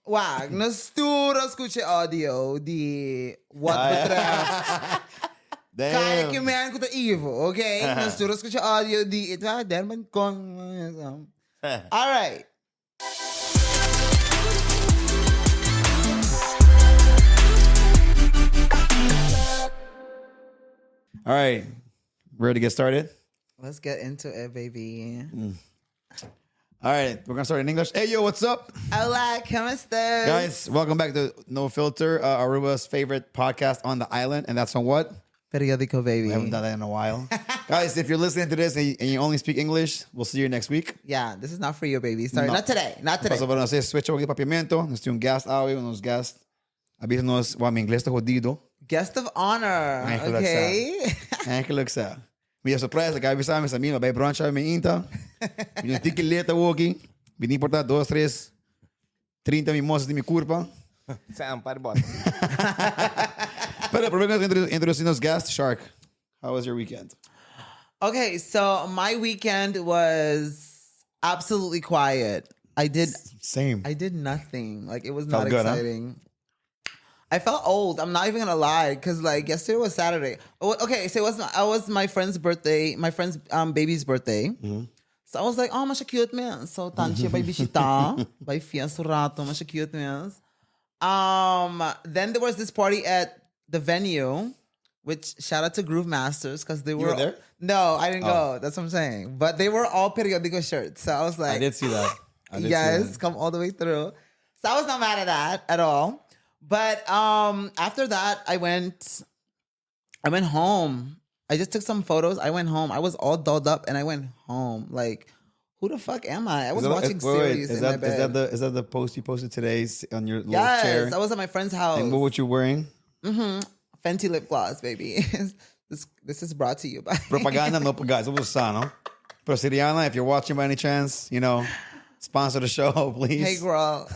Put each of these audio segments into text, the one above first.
Wak, nos tur a skucha e audio di wat betreft Kaya ki man ku ta Ivo, ok? Nos tur a skucha audio di e ta Derman kon. Alright. All right, ready to get started? Let's get into it, baby. All right, we're gonna start in English. Hey, yo, what's up? Hola, ¿cómo estás? Guys, welcome back to No Filter, Aruba's favorite podcast on the island, and that's on what? Periodico, baby. We haven't done that in a while. Guys, if you're listening to this and you only speak English, we'll see you next week. Yeah, this is not for you, baby. Sorry, No. not today. Not today. Paso para nos switch over papiamento. Nos tin un guest awe, nos guest. Avisanos, wa mi ingles ta jodido. Guest of honor. Eigenlijk Okay. Eigenlijk sa. Mi a surprise, like, avisa mi sa mi, bay brunch mi inta. Mi no tiki leta woki. Mi tin porta dos, tres, 30 mimosas di mi curpa. Sam, par bot. Pero primero que introducir nos guest, Shark. How was your weekend? Okay, so my weekend was absolutely quiet. I did Same. I did nothing. Like it was Felt not good, huh? exciting. I felt old. I'm not even gonna lie, cause like yesterday was Saturday. Oh, okay, so it was I was my friend's birthday, my friend's baby's birthday. Mm-hmm. So I was like, oh, masha cute man. So tanchi by bishita, by fiesta rato, masha cute man. Then there was this party at the venue, which shout out to Groove Masters because they were, were there? No, I didn't go. That's what I'm saying. But they were all periodico shirts. So I was like, I did see that. I did see yes, that. come all the way through. So I was not mad at that at all. But after that, I went home. I just took some photos. I went home. I was all dolled up and I went home. Like, who the fuck am I? I was Is that- watching wait, wait, series is in that, my bed. Is that the is that the post you posted today on your little yes, chair? I was at my friend's house. And what were you wearing? Fenty lip gloss, baby. This is brought to you by Propaganda no guys. It was sano. Pero Siriana, if you're watching by any chance, sponsor the show, please. Hey girl.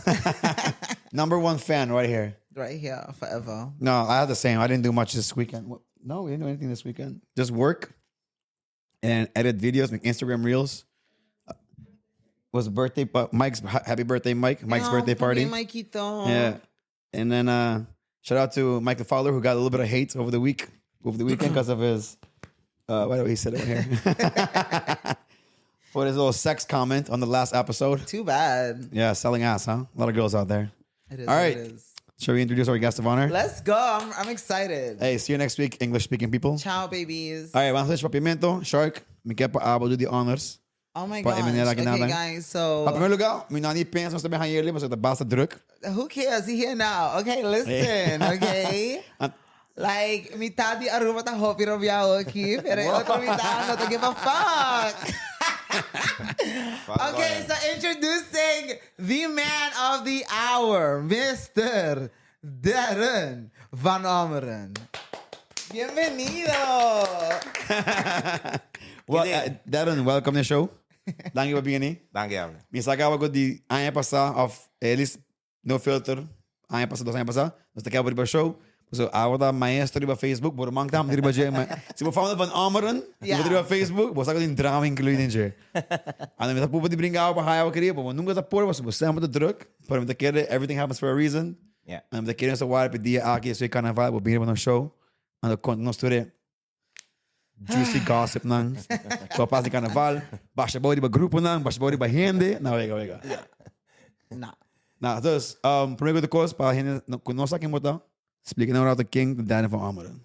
Number one fan right here. Right here forever. No, I had the same. I didn't do much this weekend. No, we didn't do anything this weekend. Just work and edit videos, make Instagram reels. Was birthday, but Mike's happy birthday, Mike. Mike's Oh, birthday party. Mikey, Mikito. Yeah. And then shout out to Mike the Fowler, who got a little bit of hate over the week, over the weekend because of his, why do he sit over here? For his little sex comment on the last episode. Too bad. Yeah, selling ass, huh? A lot of girls out there. It is All what right. it is. Shall we introduce our guest of honor? Let's go. I'm excited. Hey, see you next week, English-speaking people. Ciao, babies. All right, vamos a hacer papiamento. Shark, mi ke pa abo do the honors. Oh my Pa gosh. Emanuela Okay, Guinada. guys, so... Pa primer lugar, mi nani pensa no sabe hanyerli, mas ta basta druk. Who cares? He here now. Okay, listen, okay? Like, mitad di Aruba ta hopi robiao aquí, pero el otro mitad no te give a fuck. Fuck Okay, off. so introducing the man of the hour, Mr. Darren Van Ommeren. Bienvenido. Well, Darren, welcome to the show. Dank je voor being here. Dank je. Mi saca algo di año pasado of at least no filter. Año pasado, 2 años pasado. Nos te quedamos show. So, ahora maestro riba Facebook, por man tam riba je. Si vos fama van Ommeren, Yeah. riba Facebook, vos saca un drama incluido in je. En dan met dat die brengen op high hour queria, maar nunca está por, vos sempre de druk, pero me quiere everything happens for a reason. Yeah. En me quiere so wide pedir aqui soy carnaval, vos venir para show. En dan con nos ture juicy gossip nang. Ko pasa carnaval, baixa body ba grupo nang, baixa body ba gente. Nou, wega, wega. Yeah. Nah. Nou, dus, primeiro de coisa, para a gente não não sabe quem botar, explica na hora do King Darren van Ommeren.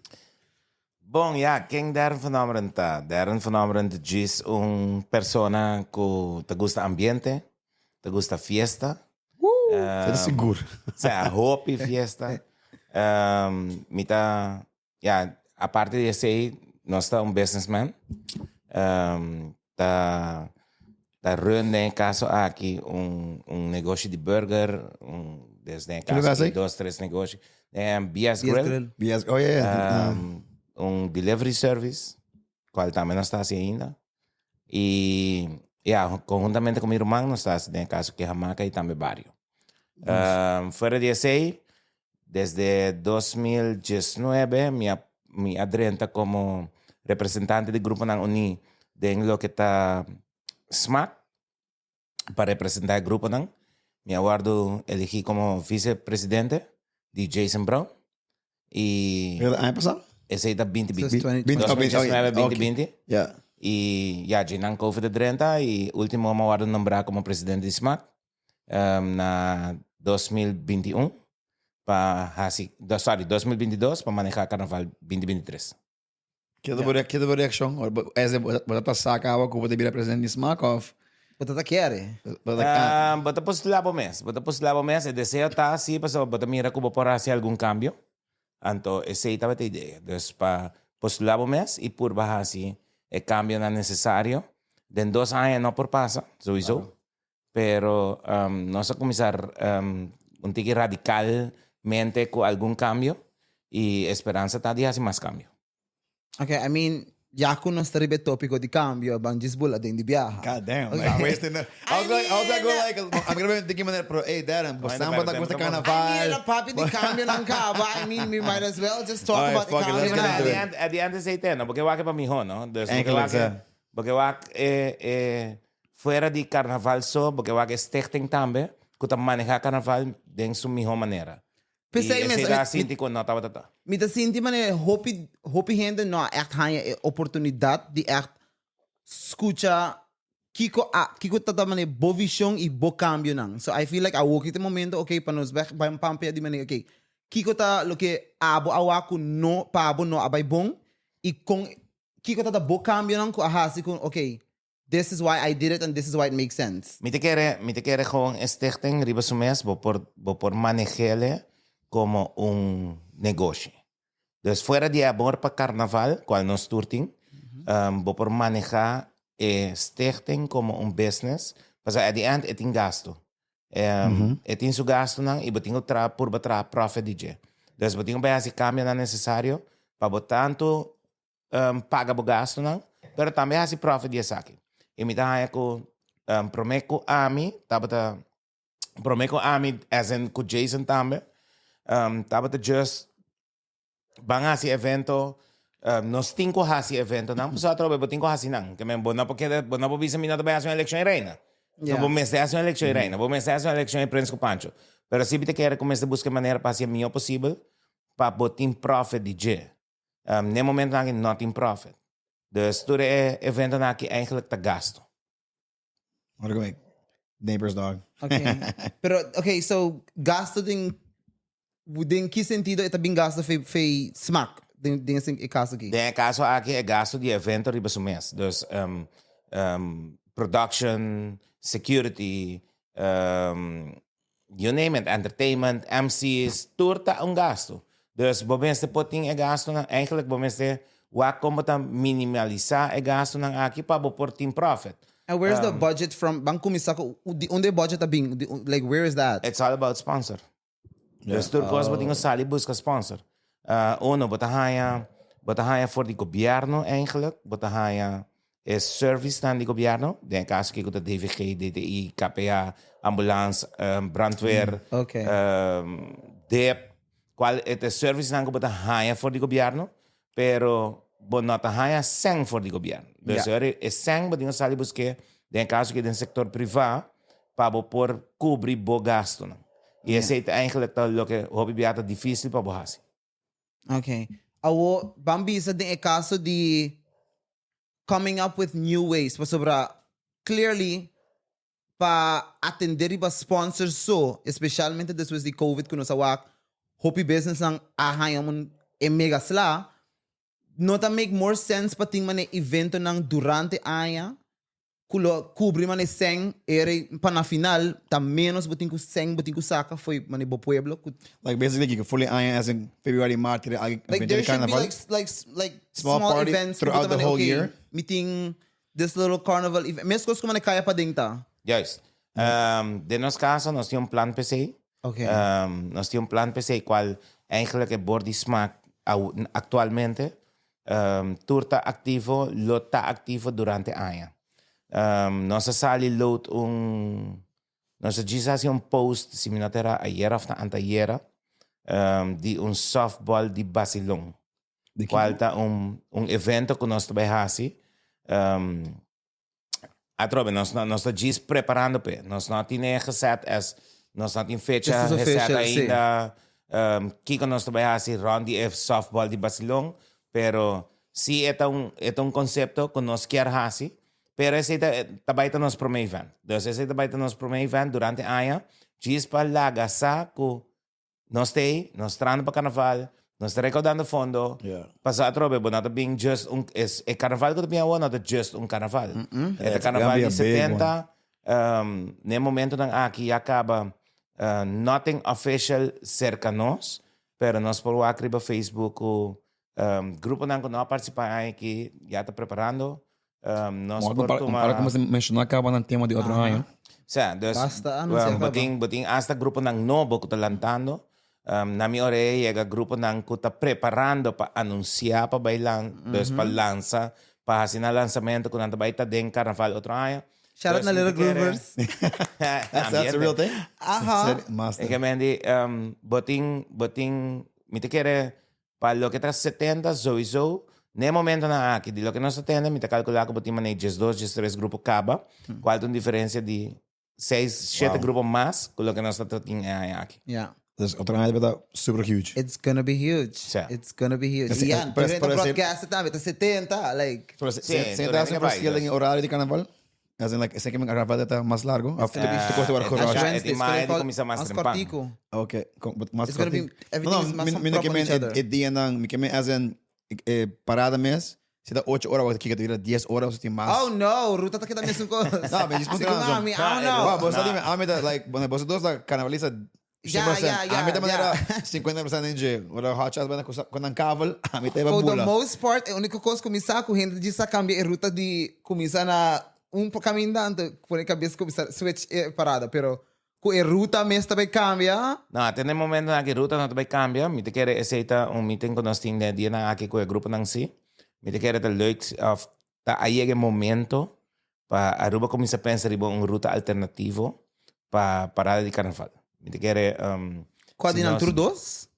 Bom, ja, King Darren van Ommeren tá. Darren van Ommeren is un persona que te gusta ambiente, te gusta fiesta. Você tá seguro. O sea, hopi fiesta. Mita, ja, aparte de ese, no está un businessman. Ta run en caso aquí un negocio de burger, un, desde en ¿Qué lo caso hace? aquí, 2, 3 negocios. BS BS Grill. Grill. BS, oh, yeah, yeah. Un delivery service, cual también no está haciendo. Y ya, conjuntamente con mi hermano, no está haciendo en caso que Hamaca y también Barrio. Nice. Fuera de ese, desde 2019, mi adrenta como representante del Grupo Nan Uni de lo que está SMAC, para representar el Grupo Nan. Mi a wòrdu eligí komo visepresidente di Jason Brown i Pero aña pasá? esei ta 2020. 20, oh, 2019, 2020. Yeah. I ya, dje nan COVID a drenta i último mi a wòrdu nombrá komo presidente di SMAC na 2021 pa hasi, sorry, 2022 pa manehá Karnaval 2023. Kiko ta bo kiko ta bo reakshon? Ora bo as in bo ta ta sa kaba ku bo ta bira presidente di smak òf Bo ta ta kere. bo ta ah. Bo ta postulá bo mes. Bo ta postulá bo mes. E deseo ta si pasobra bo ta mira ku bo por hasi algun kambio. Anto esei tabata e idea. Dus pa postulá bo mes i purba hasi e kambionan nesesario. Den dos aña no por pasa, souiso. Pero nos a kuminsá un tiki radikalmente ku algun kambio i e speransa ta di hasi mas kambio. Ok, I mean, ya ku nos ta riba e tópiko di kambio, ban djis bula den di biaha. God damn, like wasting the I was like, I was like, go like, I'm gonna be thinking manera, pero hey, Darren, bo Bueno, samba ta pero gusta tem- I mean, carnaval. el a papia di kambionan kaba. I mean, we might as well just talk Alright, about the fuck it, let's kambionan. get At into the it. end, at the end esei te, no? Porque wak e pa miho, no? Dus porque Eigenlijk, wak e, ja. porque wak e, e, fuera di carnaval so, porque wak e stichting tambe, ku ta maneha carnaval den su miho manera. I P'esei mes, esei ta mi- sinti ku no tabata ta. Mi ta sinti manera hopi hopi hende no a ègt haña e oportunidat di ègt skucha kiko a kiko ta ta manera bo vishon i bo kambionan. So I feel like awoki ta e momento okay pa nos bèk bai papia di manera okay kiko ta loke abo a wak ku no pa abo no a bai bon i kon kiko ta ta bo kambionan ku a hasi ku okay This is why I did it and this is why it makes sense. Mi ta kere, mi ta kere gewoon e stichting riba su mes bo por, bo por manehele como un negoshi. Dus fuera di e amor pa carnaval, cual nos tur tin, bo por maneha e stichting como un business, pasobra at the end e tin gasto. E tin su gastonan y bo tin cu traha, purba traha profit di dje. Dus bo tin cu bay haci cambionan necesario pa bo tanto paga bo gastunan, pero tambe hasi profit di esaki. I mi ta haña ku promé ku ami tabata, promé ku ami as in ku Jason tambe, tabata just ban hasi evento, nos tin ku hasi eventonan, pasobra atrobe bo tin ku hasi nan. Ke men bo no por keda, bo no por bisa mi no ta bai hasi un elekshon i reina. So bo mester hasi un elekshon i reina, bo mester hasi un elekshon i prens ku Pancho. Pero si mi ta kere ku mester buska e manera pa hasi e mihó posibel pa bo tin profit di dje. Um, n'e momentonan aki no tin profit. Dus tur e eventonan aki eigenlijk ta gasto. Ora ku neighbor's dog. Okay. Pero, okay, so gasto den, den ki sentido e ta bin gasto fe, fe smak? Den, den e caso aki. Den e caso aki e gasto di evento riba su mes. Dus um, um, production, security, um, You name it, entertainment, MC's, tur ta un gasto. Dus bo mester por tin e gastonan, eigenlijk bo mester wak kon bo ta minimalisá e gastonan aki pa bo por tin profit. And where's the budget from? Ban kuminsá ku di unda e budget ta bin? Di like where is that? It's all about sponsor. Dus tur kos bo tin ku sali buska sponsor. Uno, bo ta haña, bo ta haña for di gobièrnu eigenlijk, bo ta haña E servicenan di gobierno, den e caso aki cu ta DVG, DTI, KPA, ambulance, brandweer, dep, cual e ta e servicenan cu bo ta haya for di gobierno, pero bo no ta haya cen for di gobierno. Dus ora e cen bo tin cu sali busque, den e caso aki den sector priva, pa bo por cubri bo gastonan. Y esey ta eigenlijk ta loke hopi bia ta dificil pa bo haci. Ok. Awo, ban bisa den e caso di coming up with new ways, pasobra clearly pa atende riba sponsors so, especialmente despues di covid cu nos a wak hopi businessnan a haña un e mega sla, no ta make more sense pa tin mane eventonan durante aña ku lo kubri mane sèn ere pa na final ta ménos bo tin ku sèn bo tin ku saka fo'i mane bo pueblo ku Like basically kiko fully aña as in February, Maart kere algu Like evento there di should be carnaval. like like like Small small party events ku bo throughout ta the mane whole okay year. mi tin this little carnival event meskos ku mane kaya paden ta. Juist. Den nos kaso nos tin un plan p'esei. Okay. Nos tin un plan p'esei kual eigenlijk e bord di smaak aktualmente Tur ta aktivo, lo ta aktivo durante aña. Nos a sali load un, nos a djis hasi un post, si mi no ta era ayera of ta antayera, di un softball di Basilon. Cual ta un un evento cu nos ta bay hasi. Atrobe, nos nos ta djis preparando p'e. Nos no tine gezet as. Nos no tin fecha This is gezet official, sí. ainda. Kiko nos ta bai hasi rond di e softball di Basilon. Pero sí e ta un, e ta un concepto ku nos kier hasi. Pero esei ta, ta bai ta nos prome event. Dus esei ta bai ta nos prome event durante aña. Djis pa laga sa ku nos ta ei, nos trando pa carnaval, nos ta recaudando fondo. Pasobra atrobe bo no ta bin just un, es, e carnaval ku ta bin awor no ta just un carnaval. E ta It's gonna carnaval be di a big one. 70. Na e momentonan aki ya caba nothing official cerca nos, pero nos por wak riba Facebook cu gruponan cu no a participa aña aki ya ta preparando. Nos por tuma. Compara como se menciona caba nan tema di otro aña. Sa, dus Basta anuncia bo caba. tin, bo tin hasta gruponan nobo cu ta lantando. Na mi orea yega gruponan cu ta preparando pa anuncia pa bay lan, dus pa lansa, pa haci nan lansamento cu nan ta bay ta den carnaval otro aña. Shout out Dus na mi Little ta kere- Groovers. That's a real thing? Aha. Serio? Master. E ke men di, bo tin, bo tin, mi ta kere pa loke ta 70 sowieso, n'e momentonan aki, di loke nos ta tende, mi ta kalkula ku bo tin manera diesdos, diestres grupo kaba, kual ta un diferensia di seis, shete Wow. grupo mas ku loke nos ta tin e aña aki. Yeah. Dus otro aña ta super huge. It's gonna be huge. Sí. It's gonna be huge. Kasi, Y ya, pero- pero, pero- broadcast tambe, ta 70, like. Pero Sí, se tur ta hende un bai, verschil dus. in horario di carnaval? As in like, esaki carnaval ta mas largo? Of Ah, te koste war e garage? ta- Wednesday, e mae di it's kuminsá mas mas trempan. cortico. Okay, mas It's gonna be, cortico. everything No, is mas mi, mi no on ke top on men each other. e dia nan, mi ke men as in e parada mes, si ta 8 ora, wat kika ta 10 ora, of si tin mas. Oh no, ruta ta keda mesun kos. No, maar je moet Sigur, eraan zo. mami, I don't No, know. Wow, boso No. dime, a mi ta like, bueno, boso dos ta carnavalista 100%. Ja, ja, A mi ta manera ja. 50% in je. Ora hot shots bena con een kavel, a mi ta For the bula. most part, e único kos kuminsá ku hende djis a kambia e ruta di kuminsá na un kaminda anto pone kabes kuminsá switch e parada. Pero ku e ruta mes ta bai kambia. No, te na e momentonan aki ruta no ta bai kambia. Mi ta kere esei ta un meeting ku nos tin den e dianan aki ku e gruponan si. Mi ta kere ta leuk of ta a yega e momento pa Aruba kuminsá pensa riba un ruta alternativo pa parada di karnaval. Mi ta kere Kua si di nan nos tur dos?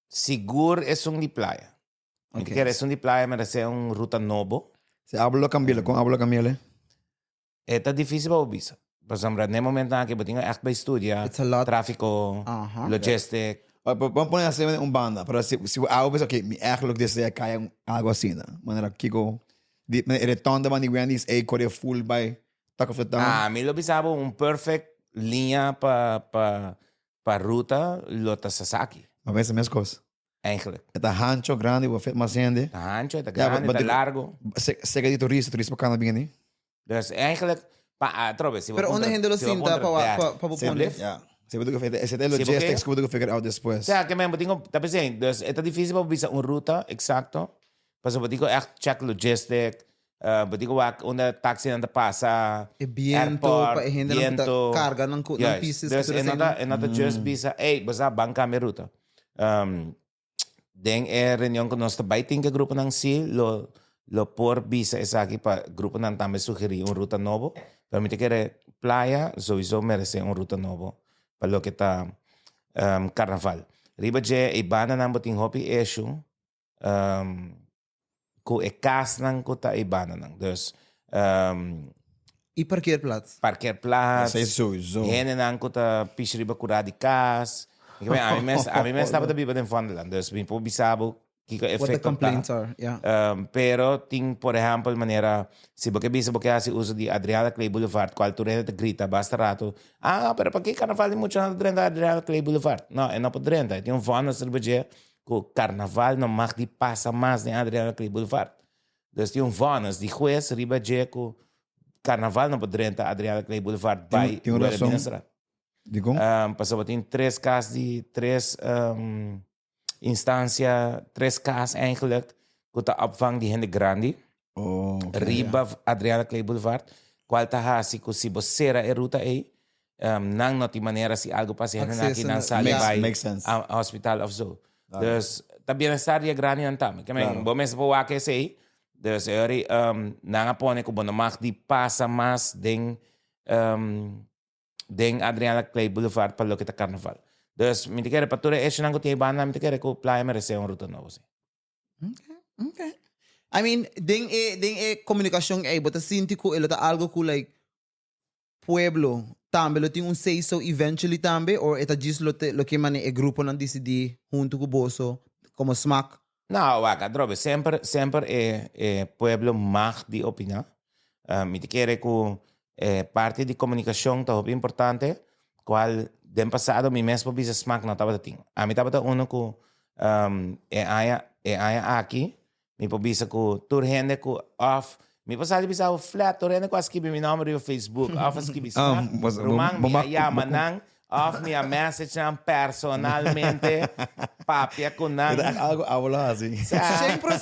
Sigur esun di playa. Mi ta kere esun di playa meresé un ruta nobo. Si abo lo kambi'e, kon abo lo kambi'e? E ta difícil pa bo bisa. Pasobra n'e momentonan aki bo tin ku ègt bai studia It's a lot. tráfiko, Aha. logistic. Bo pone asina un banda, pero si si bo abo bisa, ok, mi eigenlijk desea kaya un algo asina. Manera kiko, di e rotonda ban di Wendy's ei kore full bai Talk of the Town. Ah, mi lo bisa bo un perfect liña pa pa pa ruta lo ta Sasaki. Ma mester mes kos. Eigenlijk. E ta hancho, grandi, bo fit mas hende. Ta hancho, e ta Ja, grandi, but ta de- largo. Sega di turista, turista pa kana bini. Dus eigenlijk, pa atrobe, si bo Pero puntra, unda hende lo si bo sinta puntra pa wa- that, pa pa bo pone? Ja. Si bo duke e Si bo logistics ke? ku bo duke figure out despues. Sea, ke men bo tin ku, ta pensei, dus e ta difícil pa bo bisa un ruta exacto, pasobra bo tin ku echt check logistic, bo tin ku wak unda taxinan ta pasa, E biento, airport, pa e hendenan ku ta biento. karga nan ku nan Juist. pieces ku Dus tur e no esei ta, nan. e no ta just bisa, ey, bo sa ban kambia ruta. Den e reunion ku nos ta bai tin ku e gruponan si lo lo por bisa esaki pa gruponan tambe sugerí un ruta nobo. Pero mi ta kere Playa sowieso meresé un ruta nobo pa loke ta karnaval. Riba dje e bandanan bo tin hopi issue ku e kasnan ku ta e bandanan. Dus I parkeerplaats. Parkeerplaats. Esei sowieso. Hendenan ku ta pishi riba kurá di kas. Ami mes, ami mes tabata biba den Vondelland, dus mi por bisa bo kiko What the efecto ta. complaints are, yeah. Pero tin, por ehempel, manera, si bo ke bisa bo ke hasi uso di Adriana Clay Boulevard, kual tur hende ta grita basta rato, ah, pero paki karnaval di muchanan ta drenta Adriana Clay Boulevard? No, e no por drenta. E tin un vonnis riba dje ku karnaval no mag di pasa mas den Adriana Clay Boulevard. Dus tin un vonnis di hues riba dje ku Carnaval no por drenta Adriana Clay Boulevard bai Tin un Wilhelmina razon. Straat. Dikon? Pasobra tin tres kas di tres instancia, tres kas eigenlijk ku ta opvang di hende grandi Oh, ok. riba Adriana Clay Boulevard, kual ta hasi ku si bo sera e ruta ei, nan no tin manera si algo pasa hende nan aki Acceso nan na- sali Yeah. bai Makes sense. a hospital of zo. Dus ta bienestar di e grandinan tambe. Ke men Claro. bo mester por wak esei. Dus e ora nan a pone ku bo no mag di pasa mas den den Adriana Clay Boulevard pa loke ta karnaval. Dus mi ta kere pa tur e eshonan ku tin e banda mi ta kere ku Playa meresé un ruta nobo si. Okay, okay. I mean, den e den e komunikashon ei bo ta sinti ku e lo ta algo ku like pueblo. tambe lo tin un say so eventually tambe or e ta djis lo te loke mane e gruponan disidí huntu ku boso komo smak? No, wak, atrobe, semper, semper e e pueblo mag di opiná. Mi ta kere ku e parti di komunikashon ta hopi importante, kual den pasado mi mes por bisa smak no tabata tin. Ami tabata uno ku e aña e aña aki Mi por bisa ku tur hende ku òf mi por sa di bisa bo flat tur hende ku a skibi mi nòmber riba Facebook òf a skibi Smak ruman mi a yama nan òf mi a message nan personalmente papia ku nan. Algo abo lo hasi.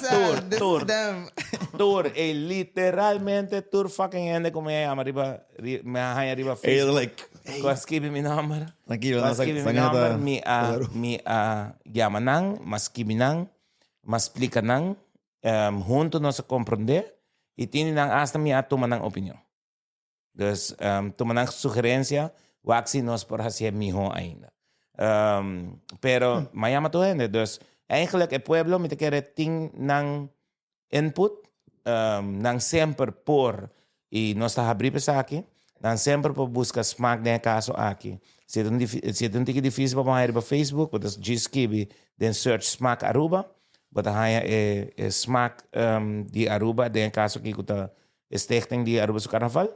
Tur tur tur e literalmente tur fucking hende ku mi a yama riba mi a haña riba Facebook ku a skibi mi nòmber ku a skibi mi nòmber mi a mi a yama nan mi a skibi nan. M'a splika nan, huntu nos a komprondé i tin di nan asta mi a tuma nan opinion. Dus tuma nan sugerensia, wak si nos por hasié mihó ainda. Pero m'a yama tur hende. Dus eigenlijk e pueblo mi ta kere tin nan input, nan semper por, i nos ta habrí pa esaki, nan semper por buska smak den e kaso aki. Si e ta un si e ta un tiki difísil pa bo haña riba Facebook, bo ta djis skibi den search Smak Aruba, bo ta haña e e smak di Aruba den e kaso aki ku ta e stichting di Aruba su Karnaval.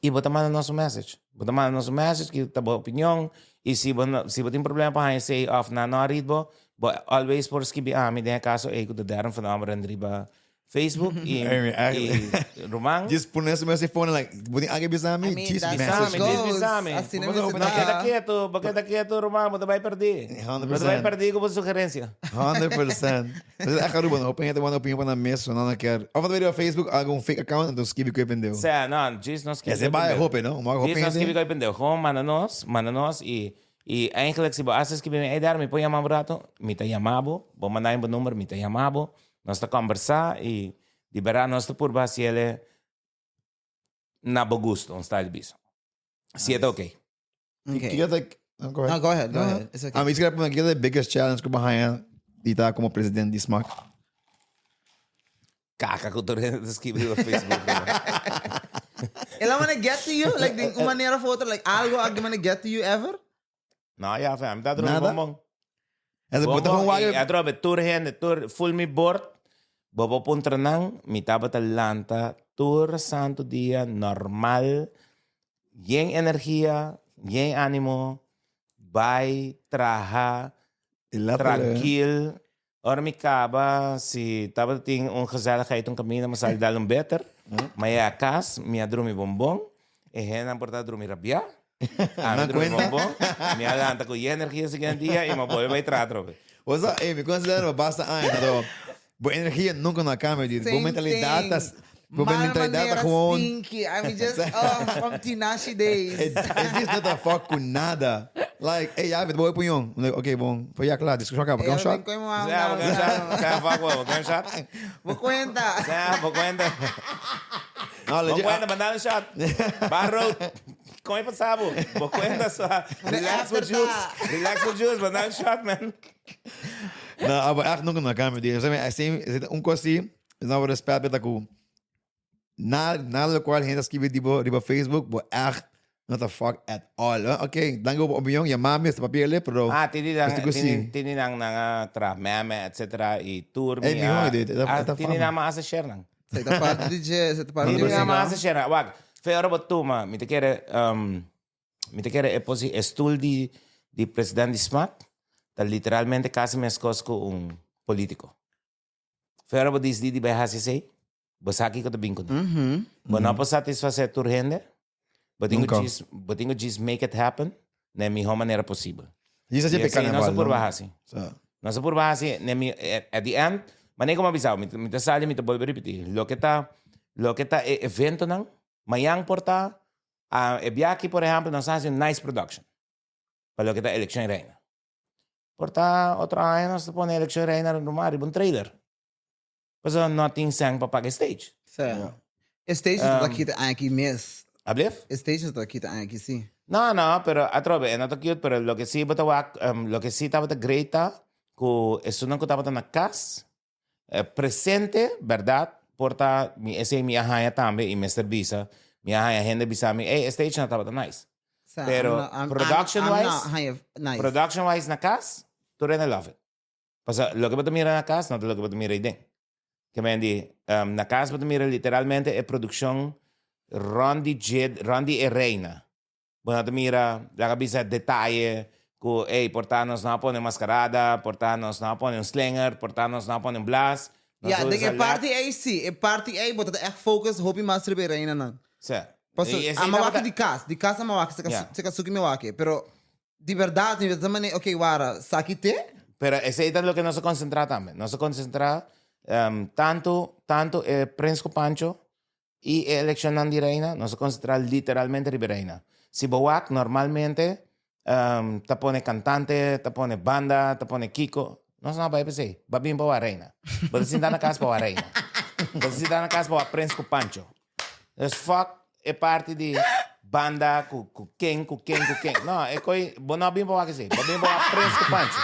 I bo ta manda nos un message. Bo ta manda nos un message ki ta bo opinion i si bo no si bo tin problema pa haña esei òf nan no a rit bo, bo always por skibi ami den e kaso ei ku ta Darren van Ommeren riba Facebook i i ruman. Djis pone su mes e phone like bo tin algu bisa mi I mean, djis that's message how it mi. Djis goes. bisa mi. Asina Bo mester No keda ta. ketu, bo keda ketu ruman, bo ta bai pèrdí. Bo ta bai 100%. pèrdí ku bo sugerensia. 100%. Entonces echt Aruba no, hopi hende manda opinion pa nan mes, so nan no kier. Of nan ta riba Facebook algun fake account enton skibi ku e pendeho. Sea, no, djis no skibi Ese ku e bai pendeho. hopi, no? Hopi Djis no hende. skibi ku e pendeho. Gewoon manda nos, manda nos i i eigenlijk si bo hasta skibi mi, ey Darren mi por yama bo rato? Mi ta yama bo, bo manda mi bo number, mi ta yama bo, nos ta kombersa i di berdad nos ta purba hasiel na bo gusto, un style bisa. Si e ta oké. Okay. Kiko ta, no, go ahead. No, go ahead, go ahead. It's okay. A mi skrepi kiko ta e biggest challenge ku bo haña di ta komo president di Smak? Kaka ku tur hende ta skibi riba Facebook. El a wanna get to you? Like, di un manera of otro, like, algo a wanna get to you ever? No, ya, fe, mi ta drumi Nada? bonbon. En bo ta Bonbon, gewoon i wak a drobe tur hende, tur, full mi bord. Bo por puntra nan, mi tabata lanta tur santo dia normal, yen energia, yen animo, bai traha, trankil. Ora mi kaba, si tabata tin un gezelligheid un kaminda, mi sali dal un beter. Ma yega kas, mi a drumi bonbon, e hendenan por ta drumi rabiá. Ami a drumi bonbon, mi a lanta ku yen energia siguiente dia i mi a bolbe bai traha atrobe. Bo sa, ey, mi considera bo basta aña, pero bo energia nunca no a cambia, dude. Bo Same mentalidad ta, thing. bo Mal mentalidad ta manera gewoon stinky. I mean just, oh, from Tinashe days. E djis no ta fuck ku nada. Like, ey, ya, bo opinion. I'm like, okay, bon. Pues ya, kla, discusion kaba. Ey, Gun shot? ven con mi Sea, bo gun shot? Sea, fuck bo, gun shot? Bo cuenta. Sea, bo cuenta. No, Bo legit. cuenta, manda un shot. Barro, kon e pasa bo? Bo cuenta so. Relax for after juice. ta. Relax for juice, manda un shot, man. No, abo echt nunca no cambia. Dude. Así, un cos sí, es nou respect beta ku na na lo cual gente escribe tipo riba Facebook, bo echt not a fuck at all. Eh, Ok, dank op opinion, ja mami, este papier pero Ah, tini nang, Basta ku tini, sí. tini nang nang ah, tra meme, etc. I tour Ey, mi miho, ah, dude, eta- ah, eta tini fama. nang ma asa share nang. Se ta parte di je, se ta parte Tini di nang ma je. asa share nang. Wak, fe ora bo tuma, mi te kere, um, mi te kere e posi e stoel di, di president di SMAC, ta literalmente casi meskos ku un politico. Fera bo disidí di bai hasi esei, bo sa kiko ta bin kuné. Bo no por satisfasé tur hende, bo tin ku Nunka. djis, bo tin ku djis make it happen na e mihó manera posibel. Djis hasi I pe esei no karnaval, se por no? bai hasi. Sa. No se por bai hasi na e mi, at the end, manera ku mi a bisa bo, mi ta, mi ta sali, mi ta bolbe ripití, loke ta, loke ta e eventonan, mañan por ta, e biaha aki por ehèmpel nos a hasi un nice production pa loke ta elekshon reina. Por ta otro aña nos ta pone eleccion reina ruma riba un trailer. Pasobra no tin sèn pa paga e stage. Sí. E stage no ta kita aña aki mes. Ablief? E stage no ta kita aña aki, sí. No, no, pero atrobe e no ta cute, pero loke sí bo ta wak, loke sí tabata great ta ku esunnan ku tabata na kas, presente, bèrdat, por ta mi esei mi a haña tambe i mester bisa. Mi a haña hende bisa mi, ey, e stage no tabata nice. Sa, Pero I'm not- I'm- production I'm wise, not haña nice. Production wise na cas, tur hende love it. Pasobra loke bo ta mira na cas no ta loke bo ta mira ei den. Ke men di, um, na cas bo ta mira literalmente e produccion rond di dje, rond di e reina. Bo no ta mira, laga bisa detaye cu, ey, por ta nos no a pone mascarada, por ta nos no a pone un slinger, por ta nos no a pone un blaas. Nos Ja, a den usa e parti ei si, e parti ei bo ta echt focus hopi mas riba e reinanan. Sí. Paso, I esei a mawaki tabata- di cas, di cas a mawaki, seka, Ja. seka suki mawaki, pero di berdad mi ta mane, ok, wara, saki te? Pero esei ta loke nos a concentra tambe. Nos a concentra um, tanto, tanto e Prins cu Pancho i e eleccionnan di reina, nos a concentra literalmente riba e reina. Si bo wak, normalmente um, ta pone cantante, ta pone banda, ta pone kiko. Nos no a bai p'esei. Ba bin pa wak reina. Bo ta sinta na cas pa wak reina. Bo ta sinta na cas pa wak Prins cu Pancho. Dus fuck e parti di banda cu cu ken, cu ken, cu ken. No, e coi, bo no a bin pa wak esei. Bo a bin pa wak Prins cu Pancho.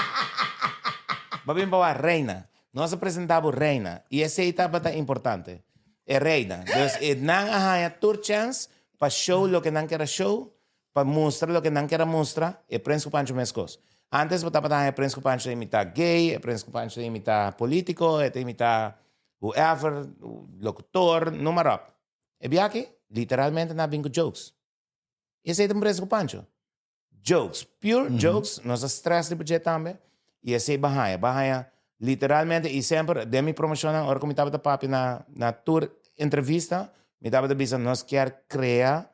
Bo a bin pa wak reina. Nos a presenta bo reina. I esei tabata importante. E reina. Dus e nan a haña tur chens pa show loke nan kier a show, pa mustra loke nan kier a mustra. E Prins cu Pancho meskos. Antes bo tabata haña Prins cu Pancho ta imita gay, e Prins cu Pancho ta imita politico, e ta imita whoever, locutor, noem maar op. E biaha aki, literalmente nan a bin cu jokes. I esei ta un Prins cu Pancho. Jokes, pure jokes, nos a stress riba dje tambe, i esei bo a haña, bo a haña literalmente, i semper den mi promocionnan ora ku mi tabata papia na na tur entrevista, mi tabata bisa nos kier krea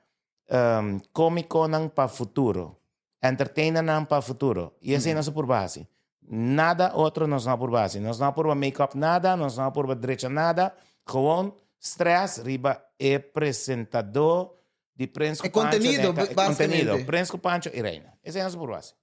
komiconan pa futuro, entertainernan pa futuro, i esei nos a purba hasi. Nada otro nos no a purba hasi, nos no a purba make up nada, nos no a purba drecha nada, gewoon stress riba e presentadó Di Prins E ku Pancho contenido, den e básicamente. contenido. Prins ku Pancho i Reina. Esei nos por hasi.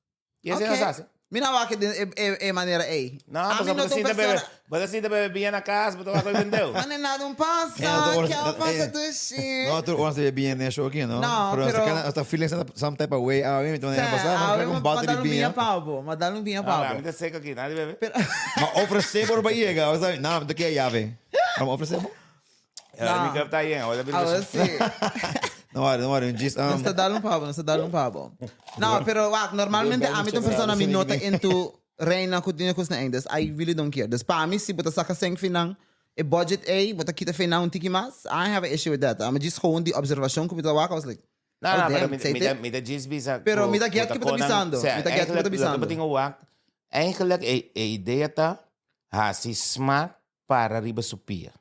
I esei Ok. nos hasi. Mi no wak den e, e, e manera ei. No, A pasobra mi no bo ta ta un sinta bebe, persona. bo ta sinta bebe biña na kas, bo ta wak oi bendeu. Mane nada un Eh, pasa, no te ke ora- a pasa eh, dushi. No, tur ora se bebe biña den e show aki, no? No, pero... pero- Pero... Hasta feeling some type of way. Ah, mi ta Sa, pasá, awe man, un ma bote dal di un biña biña. pa bo, ma dal un biña pa Ah, bo. mi ta seco aki, nada di bebe. Pero, Ma ofrecé por pa yega, o sea, no, mi ta kia llave. Ma ofrecé bo? Ahora mi cup ta yen, ahora mi Ahora sí. No worry, no worry. Just, Nos ta dal un pavo, nos ta dal un pavo. No, pero wak, normalmente a mi ta un persona mi no ta into reina ku dine kusna eng. Dus I really don't care. Dus pa mi, si bo ta saka seng finan, e budget ei, bo ta kita finan un tiki mas, I have an issue with that. Ami just gewoon die observacion ku mi ta wak, I was like, No, oh no, pero damn, mi, sei mi, te? ta, mi ta djis bisa Pero ku mi ta get ku ki bo ta konan- bisando. Sea, Mi ta get ki bo ta eigenlijk, loke bo bisando. tin ku wak, eigenlijk e, e idea ta hasi smak para riba su pia.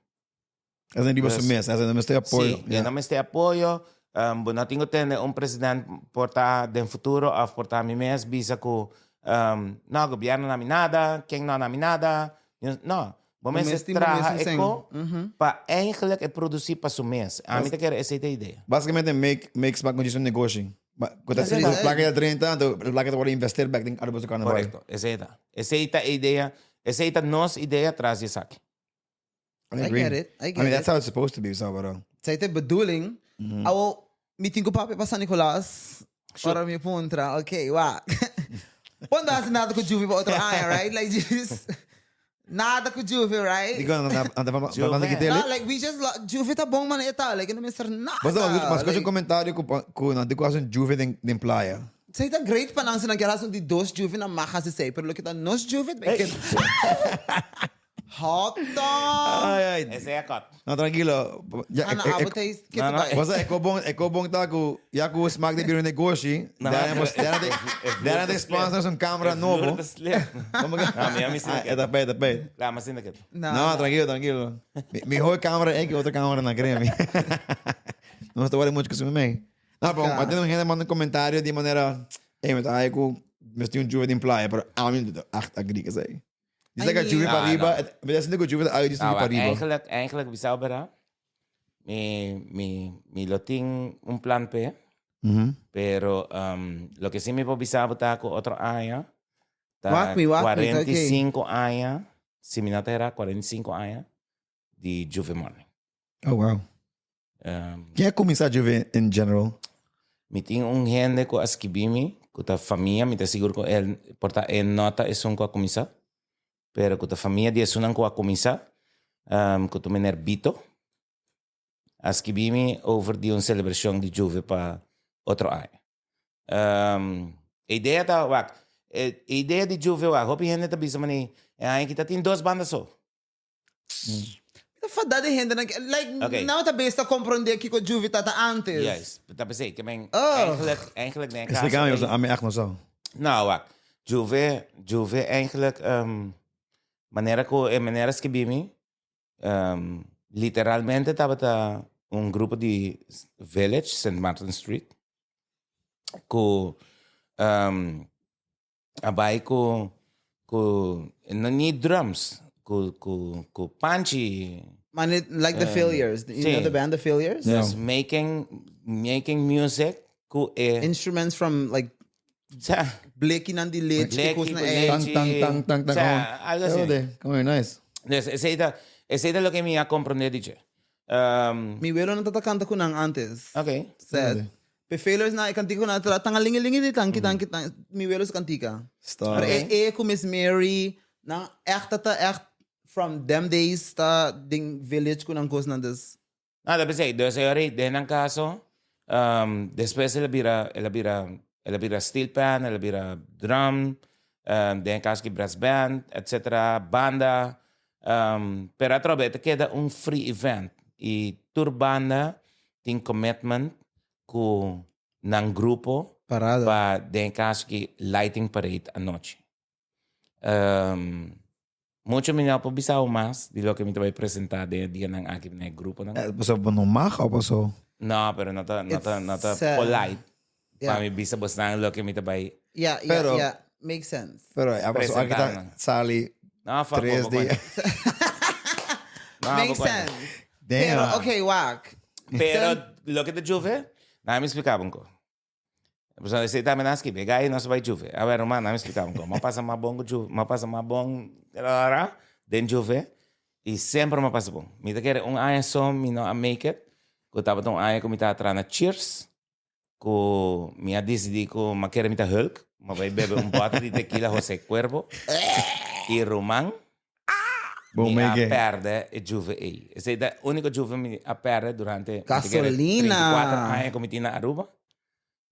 Esa riba su mes, esa no mester apoyo. Sí, yeah. no mester apoyo. Um, bo no tin ku tende un president por ta den futuro of por ta mi mes bisa ku um, no, gobierno no a mi nada, ken no a mi nada. No, bo Bo mester mes tin bo traha mes un eko sen. Mhm. pa eigenlijk e produci pa su mes. Ami ta kere esei ta idea. Básicamente make make smak con un negoshi. Ma ku ta Esei ku ta. placa ya 30, anto placa ta word investeer back den Aruba su carnaval. Correcto, esei ta. Esei ta e idea, esei ta nos idea tras di esaki. I I agree. get it, I I get mean, it. that's how it's supposed to be, Salvador. Zij de bedoeling. Awo, mi tin ku papia pa San Nicolas. Ora mi puntra, ok, wa. Quando hace nada ku Juve pa otro aña, right? Like, just, nada ku Juve, right? Digo, anda anda anda Juve. anda kitele. No, like, we just, Juve ta bom, man, eta. Like, no mister nada. Mas mas Like, un comentario ku ku nan digo hace un Juve den den playa. Zij ta great pa nan, se nan kier hace un di dos Juve, nan mag hace sei. Pero loke ta nos Juve, Hey. Hot dog! Ai, ai. Esei a cut. No, tranquilo. Ja, Ana, e- e- abo te que No, no, te Basta, e kobon, e kobon ta ku, ya ku smaak de biro negoshi, No, daarna no, mos- daarna de- daarna de sponsors un camera nobo. Como que? No, mi a mi Ah, sinti eta pay, eta pay. La, ma sinti ketu. No, No, tranquilo, tranquilo. Mi, mejor cámara es que otra cámara, no, créeme. No te vale mucho que se me me. No, pero Ok. okay. gente manda un comentario de manera, hey, me está ahí con, me estoy un juve de playa, pero a mí no echt agree que sei. Die I zeggen mean- Juve Ah, para arriba, no. het- maar dat is niet goed Juve, ah, die is Nou, niet para arriba. eigenlijk, eigenlijk bisau bera. Mi, mi, mi lo tin un plan P. Pero um, loke sí mi por bisa bo ta ku otro aña. Ta Wak mi, wak mi, ta oké. 45 aña, si mi no ta era, 45 aña di Juve Morning. Oh, wow. Um, Ken a kuminsá Juve in general? Mi tin un hende ku a skibi mi, ku ta famia, mi ta sigur ku el por ta e no ta esun ku a kuminsá, pero ku ta famia di esunnan ku a kuminsá, um, ku ta meneer Bito. A skibi mi over di un celebracion di Juve pa otro aña. E idea ta, wak, e idea di Juve, wak, hopi hende ta bisa mani, e aña aki ta tin dos banda so. Mi ta fada di hendenan ke, like, Okay. nan ta bes ta comprende kiko Juve ta ta antes. Juist, ta pesey, ke men, Oh. eigenlijk, eigenlijk den caso Explica mi, ei- pasobra ami echt no sa. Nou, wak, Juve, Juve eigenlijk, manera ku e manera skibi mi, Literalmente tabata un grupo di Village, Sint Maarten Street, ku a bai ku ku no ni drums, ku ku ku panchi. Man, it, like the Failures. You know sí. the band The Failures? Dus making making music ku e Instruments from like Sa, blekinan di lechi, Bleki, kosnan ku ei. Tang, lechi. tang, tang, tang, tang. Sa, Gewoon. algo así. Ode, come here, nice. Dus esei ta, esei ta loke mi a comprende di dje. Mi welo nan tata kanta ku nan antes. Ok. Sad. Pe failures na e kantika ku nan tata tangalingilingi di tanki tanki tang. Mi welo su kantika. Stop. Pero e e ku Miss Mary nan echt tata echt from them days ta den village ku nan kosnan dus. No, ta p'esei. Dus e ora ei den nan kaso, despues el a bira, el a bira, el a bira steel pan, el a bira drum, den e kaso ki brass band, etcetera, banda. Pero atrobe e ta keda un free event i tur banda tin commitment ku nan grupo Parada. pa den e kaso ki lighting parade anochi. Mucho mi no por bisa bo mas di loke mi ta bai presenta den e dianan aki na e gruponan. Paso bo no mag of paso? No, pero no ta, no ta, no ta It's, polite yeah. pa mi bisa bosnan loke mi ta bai. Yeah, yeah, Pero- yeah. Makes sense. Pero a paso aki ta Presenta nan. sali No, fuck, tres bo, bo dia. cuenta. No, bo Makes cuenta. sense. Damn. Pero, okay, wak. Pero loke ta Juve, na mi explica bo un ko. Pasobra esei tambe nan a skibi. E gai nos a bai Juve. A ber ruman, nan mi splika mi kon. M'a pasa mas bon ku Juve, m'a pasa mas bon den Juve i semper m'a pasa bon. Mi ta kere un aña so mi no a make it, ku tabata un aña ku mi tabata traha na Cheers, ku mi a disidí ku m'a kere mi ta Hulk, m'a bai bebe un bòter di tekila Jose Cuervo i ruman Bo mi a make it. pèrdè e Juve ei. Esei ta e úniko Juve mi a pèrdè durante mi ta kere Gasolina. 34 aña ku mi tin na Aruba.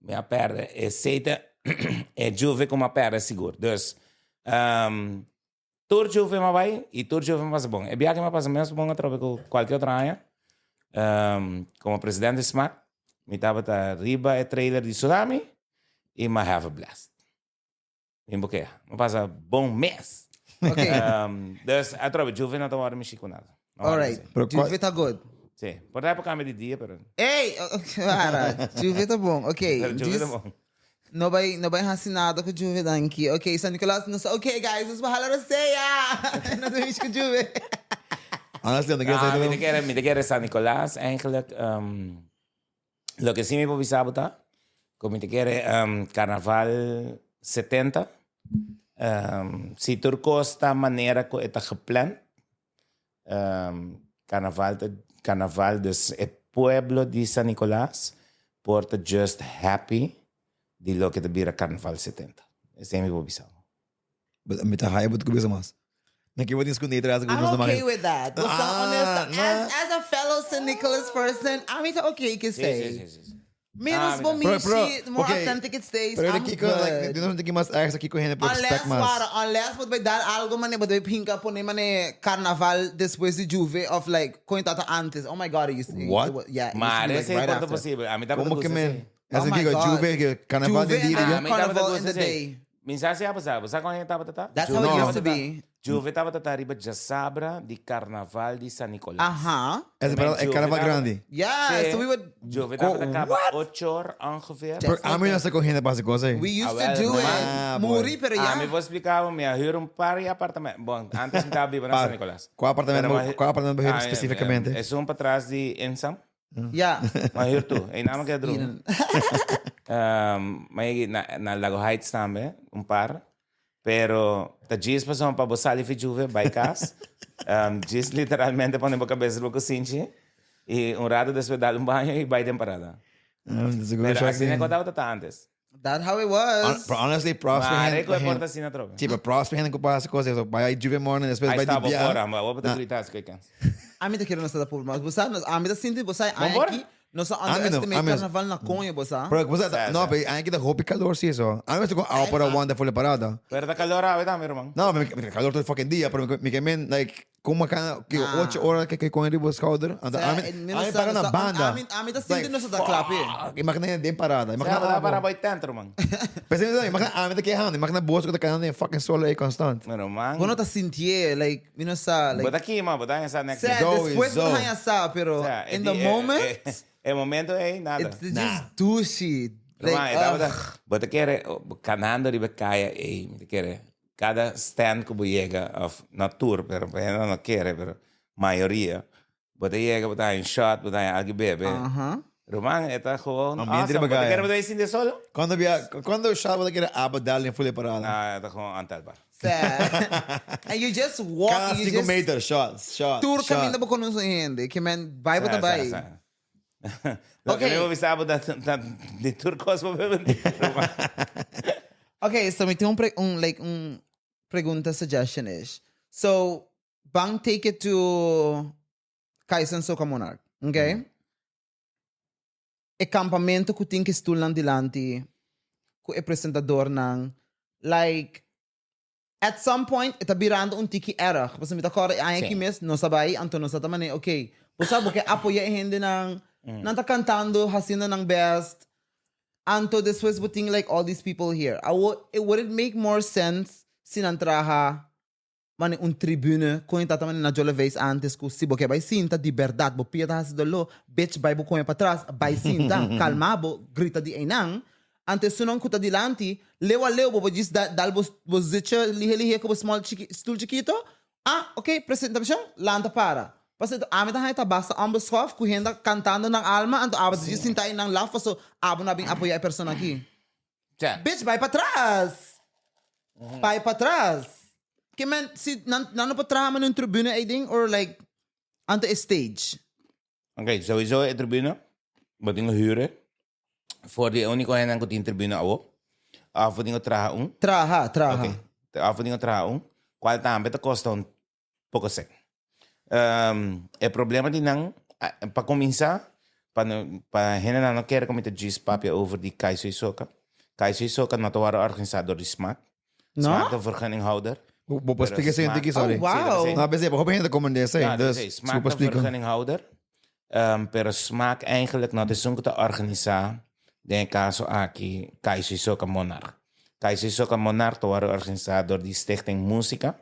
Mi a perde. Esey ta e Juve ku mi a perde sigur. Dus, um, tur Juve mi a bai i tur Juve mi a pasa bon. E biaha mi a pasa mes bon atrobe ku kualke otro aña. Um, komo presidente di smaak, mi tabata riba e trailer di Tsunami i mi a have a blast. Mi bo kea. Mi a pasa bon mes. Ok. Um, dus atrobe Juve no ta wòrdu mishi ku nada. No wòrdu Alright. mishi. Pero Juve ta good. Sí. Por ta por cambia di dia, pero... Ey! Para. Juve ta bon. Ok. Pero Juve ta Dis- bon. No bai, no bai hasi nada ku Juve, danki. Ok, San Nicolas, nos, ok guys, nos baha la rosea. No ta mishi ku Juve. Honestly, no quiero Ah, mi saber. te kere, mi te kere San Nicolas, eigenlijk, um, Loke si mi por bisa bo ta, ku mi ta kere karnaval 70, si tur kos ta manera ku e ta gepland, karnaval ta karnaval, dus e pueblo di San Nicolas por ta just happy di loke ta bira karnaval 70. Esei mi por bisa bo. Mi ta haya bo ta kubisa mas. Na ki bo tin skundí atrás ku I'm nos okay with that. Bo sa Ah, honesto, no. as, as a fellow San Nicolas person, ami ta okay ku Sí, esei. sí, sí, sí, sí. Menos Ah, bo mi Pero- pero, mishi, the more okay. authentic it stays, Pero I'm de kiko, like, good. di nos tin mas extra kiko hende por Unless, expect mas. wara, unless bo ta dar algo mane, bo ta pinka pone mane carnaval despues di Juve of like, kon tata antes. Oh my God, it used to, What? it was, yeah, it used to Maar be like esei right por ta after. posibel. Ami tabata Como gusta que men? esei. As Oh in my kiko, God. Juve, que carnaval Juve den and dia. Ah, mi tabata Carnival in gusta the esei. day. Mi sa si a pasá. Bo sa kon e tabata ta? That's how it Juve used to tabata be. Juve tabata ta riba djasabra di carnaval di San Nicolas. Aha. Es Men e carnaval Juve grandi. Yeah, Sí. so we would Juve Ko- tabata kaba ochor ongeveer. Pero ami no sa kon hende pa hasi kos ei. We used Ah, to wel, do normal. it. Ah, boy. Muri, pero Ah, ya. mi por explica bo, mi a huur un par di apartamento. Bon, antes mi tabata biba na Par. San Nicolas. Kua apartamento Pero bo- mi a- kua apartamento bo huur Ah, specificamente? Esun patras di Insam. Ya. Ma huur tur. Ei nama keda drumi. Ma yegi na, na Lago Heights tambe, un par. Pero ta djis pasobra pa bo sali fi Juve bai kas. Djis literalmente pone bo kabes riba kusinchi i un rato despues dal un baño i bai den parada. Pero asina e kos tabata ta antes. That how it was. Pero honestly, props pa Maar hende. e ku e por ta asina atrobe. Sí, pero props pa hende ku pasa kos eso. Bai Juve morning, despues Ai bai sta di bo bia. ora, ma bo ta grita así ku e kens. Ami ta kere nos ta pobre mas bo sa nos ami ta sinti bo sa Bon aña por? aki nos a Ami no, underestimate ami no. carnaval na coño bo sa. Pero bo sa Sa, no sa. pero aña aki ta hopi calor si eso. Ami mester con awa para wanta for e parada. Pero ta calor awe tambe ruman. No, mi mi calor todo el fucking dia, pero mi mi ke men like Como acá, que Ah. ocho horas que que con el ribo schouder. Anda, Sea, ami, mi no ami sa- para na sa- banda. ami ta sinti nos ta klaar, pe. fuck, Imagina den parada. Sea, Imagina para para boy tanto, man. Pensei, imagina ami ta quejando, imagina boso que ta quejando en fucking solo ahí constant. Pero man. Bo no ta sintié, like, mi no sa, like. Bo ta kima, bo ta esa next. Sea, Zo is despues bo zo. ta haña sa, pero Sea, in e the di- e- moment, E, e momento ei, nada. it's just douchey. Like, Ruman, e tabata, ugh. bo ta kere, oh, kanando riba kaya ei, mi ta kere, Cada stand cu bo yega, of no tur, pero pa hende no kere, pero mayoria, bo ta yega, bo ta haña un shot, bo ta haña algo bebe. Aha. Ruman, e ta gewoon Ambiente awesome. Bo ta riba kere bo ta sinti solo? Cuando bia, cuando shot bo ta kere abo dal den full e parada? No, e ta gewoon ontelbaar. Sa. And you just walk, Cada you cinco just meter, shot, shot, Tur shot. caminda bo conoce hende, ke men bai bo ta Sa, sa, bai. sa. Loke Okay. mi bo bisa bo ta ta di tur cos bo bebe. Ruman. Okay, so mi tin un, pre, un like un pregunta suggestion ish. So, ban take it to Kaiser Soca Monarch, okay? Mm. E campamento ku tin ki stoelnan dilanti, ku e presentadornan, like at some point e ta birando un tiki erg. Pasobra mi ta kòrda e aña Sí. aki mes nos a bai, anto nos a ta manera, okay, bo sa bo ke apoya e hendenan, nan ta kantando, hasiendo nan best, anto despues bo tin like all these people here. Awo, it would it make more sense si nan traha manera un tribune kon e ta ta manera na Jolly Veis antes ku si bo ke bai sinta di bèrdat bo pia ta hasi doló, bitch bai bo koña patras, bai sinta, kalma bo, grita di einan. Anto esunnan ku ta dilanti, leu a leu bo por djis da dal bo bo zitje lihe lihe ku bo small chiki stul chikito, ah ok presentashon, lanta para. Pasobra ami ta haña ta basta onbeschoft ku hende kantando nan alma anto abo ta djis sinta ei nan laf paso abo no a bin apoya e persona aki. Cha. Bitch bai patras! Bai patras! Ke men si nan nan no por traha mane un tribune ei den or like anto e stage. Ok, sowieso e tribune bo tin ku huur. For di e único hendenan ku tin tribune awo. Of bo tin ku traha un. Traha, traha. Ok. Of bo tin ku traha un. Kual tambe ta kosta un poko sèn. E problema di nan, pa kuminsá, pa no, pa hendenan no kere ku mi ta djis papia over di Kaiso y Soca. Kaiso y Soca no ta wòrdu organisá dor di Smaak. No? Smaak ta vergunninghouder. Bo bo por Pero splika esei un Smaak- tiki, sorry. Oh, wow. Sí, No, pensé, hopi hende ta komprendé esei, Ja, dus dus, si Smaak bo por ta splika. vergunninghouder. Pero Smaak eigenlijk no ta esun ku ta organisá den e kaso aki Kaiso y Soca Monarch. Kaiso y Soca Monarch ta wòrdu organisá dor di Stichting Músika,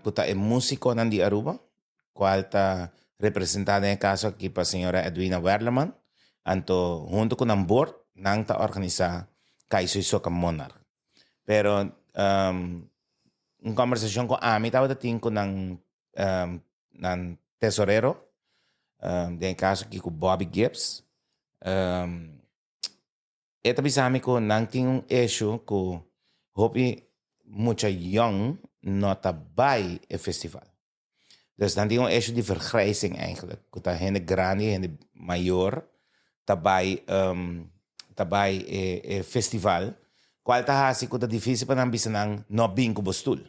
ku ta e músikonan di Aruba, kual ta representá den e kaso aki pa señora Edwina Werleman. Anto huntu ku nan bord nan ta organisá Kaiso y Soca Monarch. Pero un kòmbersashon ku ami tabata tin ku nan nan tesorero, den e kaso aki ku Bobby Gibbs, e ta bisa mi ku nan tin un issue ku hopi mucha yong no ta bai e festival. Dus nan tin un issue di vergrijzing eigenlijk, ku ta hende grandi, hende mayor ta bai ta bai e e festival, kual ta hasi ku ta difisil pa nan bisa nan no bin ku bo stul.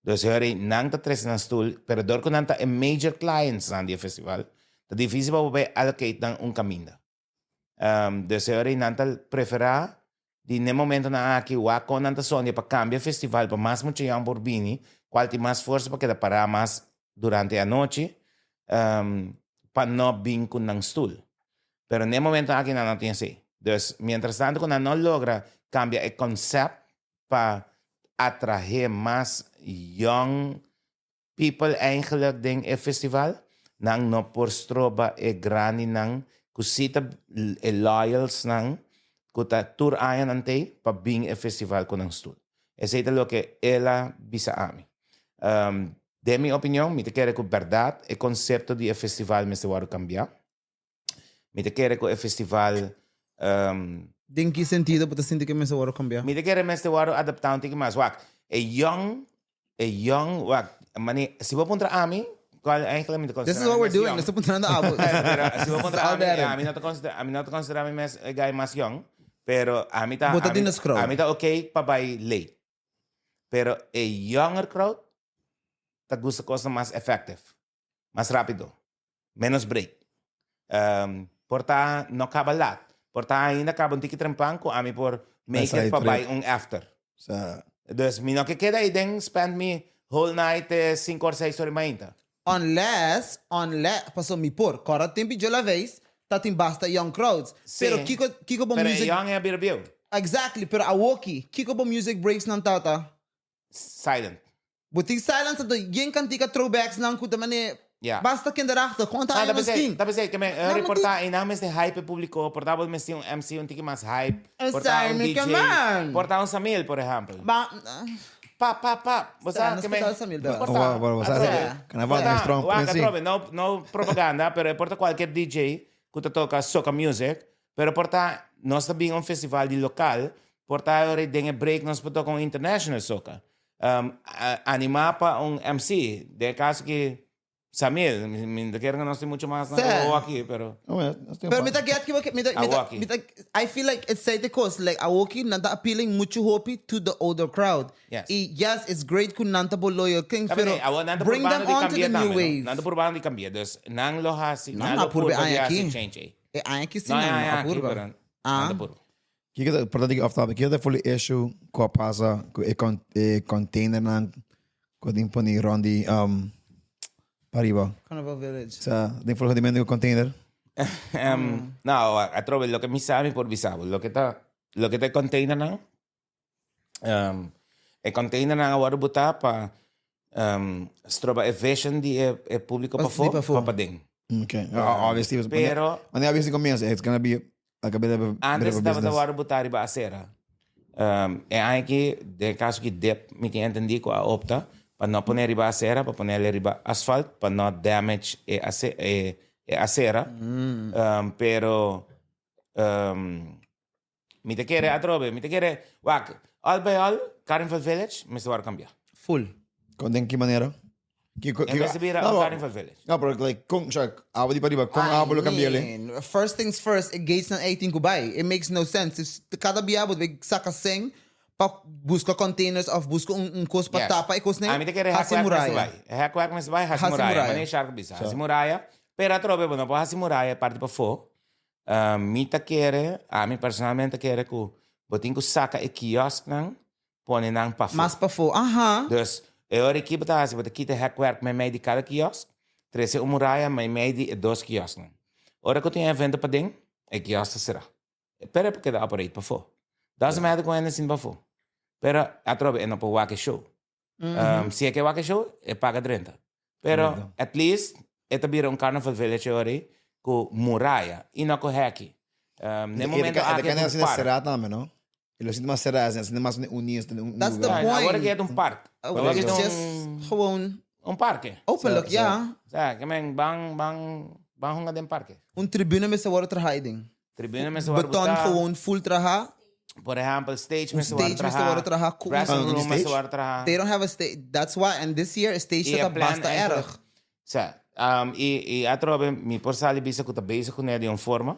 Dus hori nan ta trece nan stoel, pero door cu nan ta e major clients nan di e festival, ta dificil pa bo bay allocate nan un caminda. Um, dus hori nan ta prefera di n'e momentonan aki wak con nan ta sondia pa cambia e festival pa mas mucha young por bini, cual tin mas forsa pa keda para mas durante e anochi, um, pa no bin cu nan stoel. Pero n'e momento aki nan no tin esey. Dus mientras tanto cu nan no logra cambia e concept pa atrahe mas young people eigenlijk den e festival, nan no por stroba e grandinan ku si ta e loyals nan ku ta tur aña nan tei pa bin e festival ku nan stul. Esei ta loke el a bisa ami. Den mi opinion mi ta kere ku bèrdat e konsepto di e festival mester wòrdu kambiá. Mi ta kere ku e festival um, Den ki sentido bo ta sinti ku e mester wòrdu kambiá? Mi ta kere mester wòrdu adaptá un tiki mas. Wak, e young, e young, wak, mane, si bo puntra ami, kual eigenlijk mi ta This konsiderá is what mi we're mes doing. young. Nos ta puntrando abo. Pero si bo puntra All ami, better. ami no ta konsiderá, ami no ta konsiderá mi mes e guy mas young, pero ami ta, Bo ta ami, di nos crowd. ami ta okay pa bai late. Pero e younger crowd. ta gusta kosnan mas effective, mas rápido, menos break. Um, por ta no kaba lat, por ta ainda kaba un tiki trempan ku ami por make it pa bai un after. Sa. Dus mi no ke keda ei den spend mi whole night te sinku or seis or di mainta. Unless, unless, paso mi por, kòrda tempi djo la veis, ta tin basta young crowds. Sí. Pero kiko, kiko bo Pero e music. young e a bira bieu. Exactly, pero awoki, kiko bo music breaks nan tata? Silent. Bo tin silence anto yen kantika throwbacks nan ku ta mane Ja. basta kinderachtig, gewoon ta Ah, aña ta nos pensei, tin. ta pensei que me No, maar reporta e naam is de hype público, porta bo mesti un MC un tiki mas hype, Eh, porta un sorry, DJ, man. porta un Samil, por ejemplo. Ba, Pa, pa, pa. Bo Sa, sa nos que me porta Samil, da. Porta, Oh, wow, wow, sa- atrobe. Carnaval Porta, es strong, wak, sí. atrobe, no, no propaganda, pero porta cualquier DJ ku ta toca soca music, pero porta nos ta bin un festival di local, porta ora den e break nos por toca un international soca. Um, a- anima pa un MC, den caso ki Samir, mi, mi no quiero que nos tin mucho mas na Sí. Awoki, pero No, bueno, no estoy Pero mi ta get ki mi ta mi ta Awoki. mi ta I feel like it's say the cause like awoki nan ta appealing mucho hopi to the older crowd. Yes. Y yes, it's great ku nan ta bo loyal kings, Sabi pero nee, awo nan ta bring them purbando di on to cambia the new tambe, no? wave. Nan ta purbando di cambia. Dus nan lo hasi, Nan nan a lo purbe purba di aña hasi aki. change ei. E aña ki si No, nan aña a aki, purba. pero nan Ah. ta purba. Kiko ta, perdón, diki off topic. Kiko ta fully issue ku a pasa ku e con, e container nan ku tin poni rond di um, pariba. Carnival Village. Sa, den fully di ku container. Um, no, atrobe, loke mi sa mi por bisa bo. Loke ta, loke ta e container nan, um, e container nan a wòrdu botá pa um, stroba e vision di e, e público Pas- pafó di pafó. pa paden. Okay. Uh, obviously, Pero Wanneer obviously comienza, it's gonna be like a bit of a, bit Antes of a tabata business. wòrdu botá riba acera. Um, e aña aki, den caso ki dip, mi tin entendí ku a opta pa no pone riba acera, pa ponele riba asfalt, pa no damage e, ace, e, e acera. Um, pero um, Mi ta kere atrobe, mi ta kere, wak, al bij al, Carnival Village mester wòrdu kambiá. Full. Kon den ki manera? Ki, ki, En bes di bira no, un maar- Carnival Village. No, pero like, kon, sorry, abo di pariba, kon abo lo kambiá le? mean, First things first, e gates nan ei tin ku bai. It makes no sense. If kada bia bo debe saka seng pa buska containers of buska un, un kos pa Yes. tapa e kos nei. Ami ta kere Hasi hekwerk mester muraya. bai. Hekwerk mester bai, hasi Hasi muraya. muraya. Manera Shark bisa, hasi muraya. Pero atrobe bo no por hasi muraya parti pafó. Mi ta kere, ami personalmente ta kere ku bo tin ku saka e kiosknan pone nan pafó. Mas pafó, aha. Dus e ora ki bo ta hasi, bo ta kita e hekwerk meimei di kada kiosk, trese un muraya meimei di e dos kiosknan. Ora ku tin evento paden, e kiosk ta será. Pero e por keda operate pafó. Doesn't matter ku hende sinti pafó. Pero atrobe e no por wak e show. Um, si e ke wak e show, e paga drenta. Pero at least e ta bira un Carnival Village e ora ei ku muraya i no ku heki. Um, n'e momento E aki ta e ta un asina park. será tambe, no? E lo sinti mas será, asina mas uní, asina un That's the lugar. point. Awor aki e ta un park. Awor aki It's ta just un, gewoon un parke. openlijk, ja. Sa, ke men ban ban ban hunga den parke. Un tribune mester wòrdu traha ei den. Tribune mester wòrdu Beton botá. gewoon full traha. Por ehempel, stage Un mester wòrdu stage mester traha. wòrdu traha ku un Dressing Ah, room stage? mester wòrdu traha. They don't have a stage. That's why. And this year, stage I e ta plan basta eigenlijk- erg. Sa, um, i, i atrobe mi por sali bisa ku ta bezig kuné di un forma.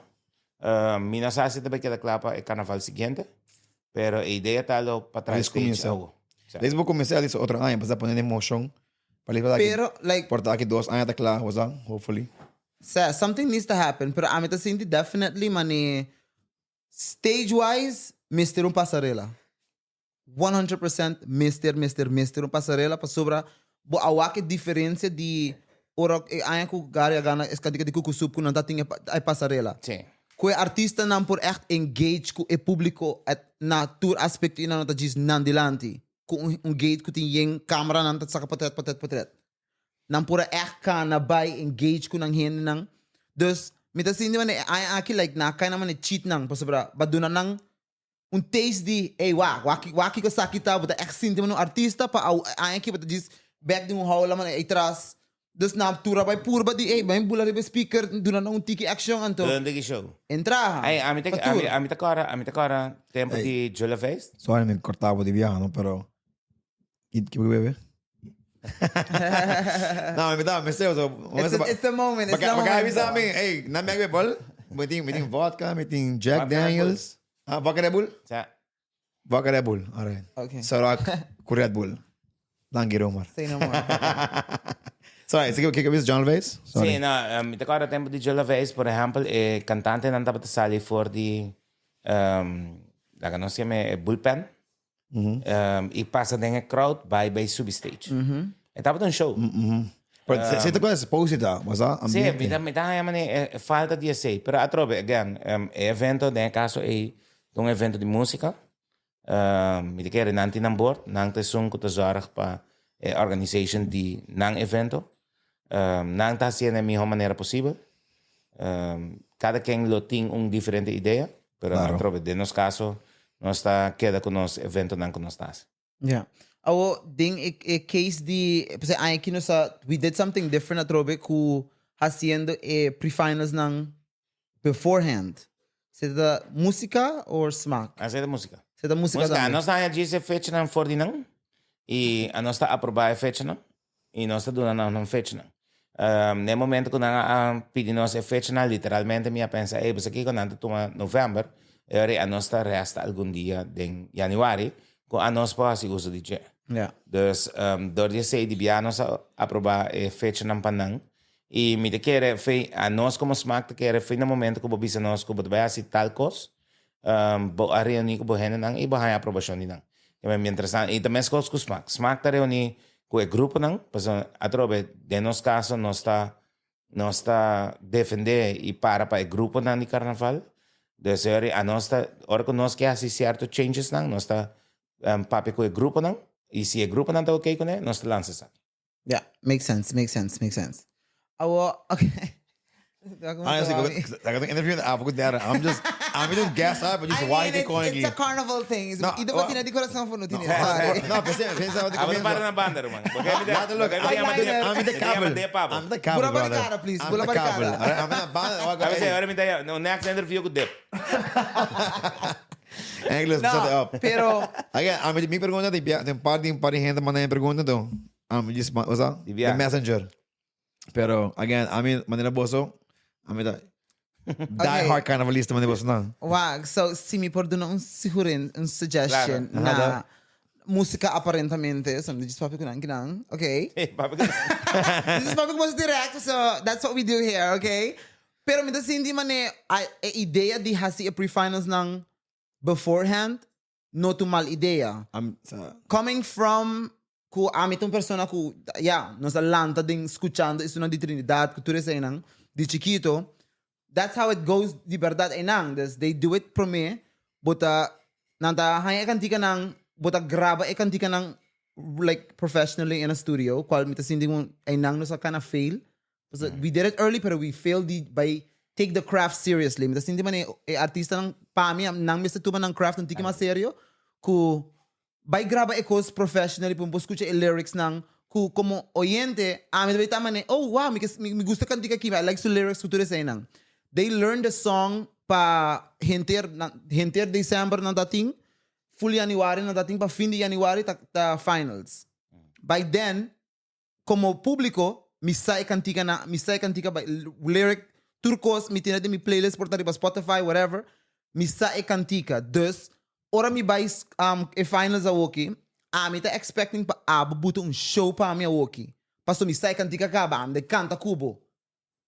Um, mi no sa si ta bai keda kla pa e karnaval siguiente, pero e idea ta lo pa traha Les stage kuminsá. awo. Sa. Les bo kuminsá les otro aña, pasá pone den moshon. Pa les pa Pero, like, por ta aki dos aña ta kla, what's up? Hopefully. Sa, something needs to happen. Pero ami ta sinti definitely mane stage wise mester un pasarela. 100% mester, mester, mester un pasarela pasobra bo a wak e diferencia di ora e aña cu Gary a gana es cantica di Cucu Soep cu nan ta tin e pasarela. Sí. Cu e artistanan por echt engage cu e publico at na tur aspecto y nan no ta djis nan dilanti. Cu un un gate cu tin yen cameranan ta saca potret, potret, potret. Nan por a echt cana bay engage cu nan hendenan. Dus mi ta sinti manera e aña aki like nan a cay na manera cheat nan pasobra ba duna nan un taste di ey wak, wak wak kiko esaki ta, bo ta echt sinti manera un artista pa awo aña aki bo ta djis bek den un haula manera ey tras. Dus nan tur a bay purba di ey bay bula riba e speaker duna nan un tiki action anto Duna un tiki show. entra Ey, ami ta pa tur. ami ami ta kòrda ami ta kòrda tempu Ey. di Jula Feest. Sorry mi corta bo di biaha no pero ki ki bo bebe? No, mi ta mi seo so It's the, it's the moment, it's the Baka momento. bisa mi, ey, na mi agbe bol. Mi tin mi tin vodka, mi tin Jack Vodka Red Bull. Daniels. Ah, vodka Red Bull? Sa. Vodka Red Bull. Alright. Okay. Sarak ku Red Bull. Danki Romar. Say no more. Sorry, sige kiko bisa John Laveis? Sorry. Sí, no, mi ta acorda tempo di John Laveis, por ehempel, e cantantenan tabata sali for di, laga nos yama e bullpen, y pasa den e crowd bai bai subi stage. E tabata un show. Pero se te acuerdas post ta, was dat Sí, ambiente? mi ta haña mane e falta di esey. Pero atrobe, again, e evento den e caso ey ta un evento di musica. Mi ta kere nan tin nan bord, nan ta esun ku ta zorg pa e organization di nan evento. Nan ta hasié na e mihó manera posibel. Kada ken lo tin un diferente idea, pero atrobe den nos kaso nos ta keda ku nos eventonan ku nos ta hasi. Ya. Awo den e case di, pasobra aña aki nos a, we did something different atrobe ku hasiendo e pre-finals nan beforehand. Se ta música or smaak? Ah, se ta música. Se ta música Música. tambe. Nos ta haña djis e fechanan for di nan y anos ta aproba e fechanan y nos ta duna nan nan fechanan. Um, na e momento cu nan a pidi nos e fechanan, literalmente mi a pensa, ey, pues kico nan ta tuma november, e ora anos ta resta algun dia den januari cu anos por haci uso di dje. Ja. Dus, um, door di esey di bia nos a aproba e fechanan pa nan. I mi ta kere fe, anos komo smak ta kere fe na momento ku bo bisa nos ku bo ta bai hasi tal kos, bo a reuní ku bo hendenan i bo haña aprobashon di nan. Keme mientras tanto, i ta meskos ku smak. Smak ta reuní ku e gruponan, pasobra atrobe den nos kaso nos ta nos ta defendé i para pa e gruponan di karnaval. Dus e ora anos ta, ora ku nos ke hasi sierto changesnan, nos ta papia ku e gruponan i si e gruponan ta oké kuné, nos ta lansa esaki. Yeah, makes sense, makes sense, makes sense. Awo, okay. Ah, sí, I got an interview in the Apple data. I'm just, I'm just gas up, but just I why mean, they it's, calling it's a carnival thing. No, Ido well- ba tina di corazón fo no tine? No, Sorry. no, pensé, pensé, Ah, bo para na banda, ruman. Porque mi Laat look, porque mi I'm llama the, I'm the mi llama kabel. de papo. I'm the kabel, Bula brother. barricada, please. I'm Bula the kabel. barricada. I'm the banda. A veces ahora mi ta no next interview ku Dip. English, No, set it up. pero Again, I'm mi pregunta, tem par de gente mandando pregunta, então. I'm just, what's that? Di bia. The messenger. Pero, again, I mean, manera boso, I mean, die hard carnavalista manera boso na. Wag, so si mi por duna un sugerin, un suggestion Claro. na Aha, música aparentemente, so mi djis papia ku nan kinan, okay? Papia ku Djis papia ku boso directo, so that's what we do here, okay? Pero mi ta sinti mane e idea di hasi e pre-finals nan beforehand no ta un mal idea. Am, sa, Coming from ku ami ta un persona ku, ya, nos a lanta den skuchando esunnan di Trinidad ku tur eseinan di chikito. That's how it goes di berdad einan. Dus they do it prome, bo ta, nan ta haña e kantikanan, bo ta graba e kantikanan like professionally in a studio, kual mi ta sinti ku einan nos a kana fail. Pasobra we did it early pero we failed di by take the craft seriously. Mi ta sinti manera e artistanan pa mi nan mester tuma nan craft un tiki mas serio ku bai graba e kos professionally pa mi por skucha e lyrics nan ku komo oyente ami ta bai ta manera oh wow mi ke mi gusta e kantika aki I like su lyrics ku tur eseinan. They learn the song pa henter nan henter december nan ta tin full januari nan ta tin pa fin di januari ta ta finals. By then Como publico mi sa e cantica na mi sa e cantica by lyric tur cos mi tene den mi playlist por ta riba Spotify whatever mi sa e cantica dus ora mi bay e finals awoki ami ta expecting pa abo buta un show pa mi awoki paso mi sa e cantica caba ami ta canta cu bo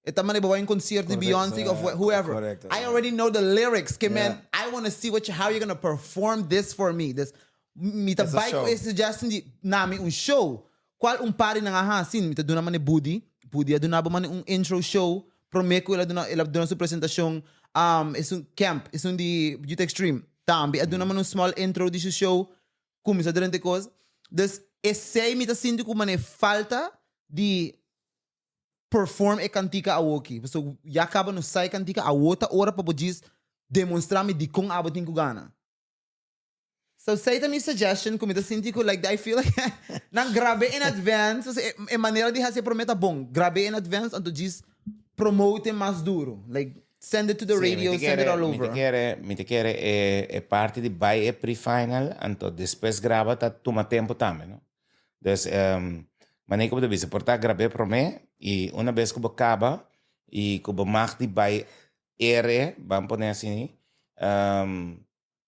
E ta manera bo bai un concierto di Beyoncé of whoever. Correcto. I already know the lyrics. Ke man, I want to see what you, how you're gonna perform this for me. This, mi ta It's a bai ku show. e suggestion di na mi un show. Cual un par di nan a hasi, mi ta duna mane Budi. Budi a duna bo mane un intro show. Prome ku el a duna, el a duna su presentacion. Um, esun Camp, esun di Youth Extreme. Tambe a duna mane un small intro di su show. Cuminsa durante cos. Dus esey mi ta sinti ku mane falta di perform e kantika awoki. Pasobra ya kaba no sa e kantika, awo ta ora pa bo djis demonstra mi dikon abo tin ku gana. So esei ta mi suggestion ku mi ta sinti ku like I feel like nan grab'é in advance, pasobra e manera di hasi e promé ta bon, grab'é in advance anto djis promote mas duro, like send it to the radio, send it all Mi over. ta kere, mi ta kere e e parti di bai e pre-final anto despues graba ta tuma tempo tambe no. Dus, manera ku bo ta bisa, por ta grab'é promé i una bes ku bo kaba i ku bo mag di bai ere, ban pone asini,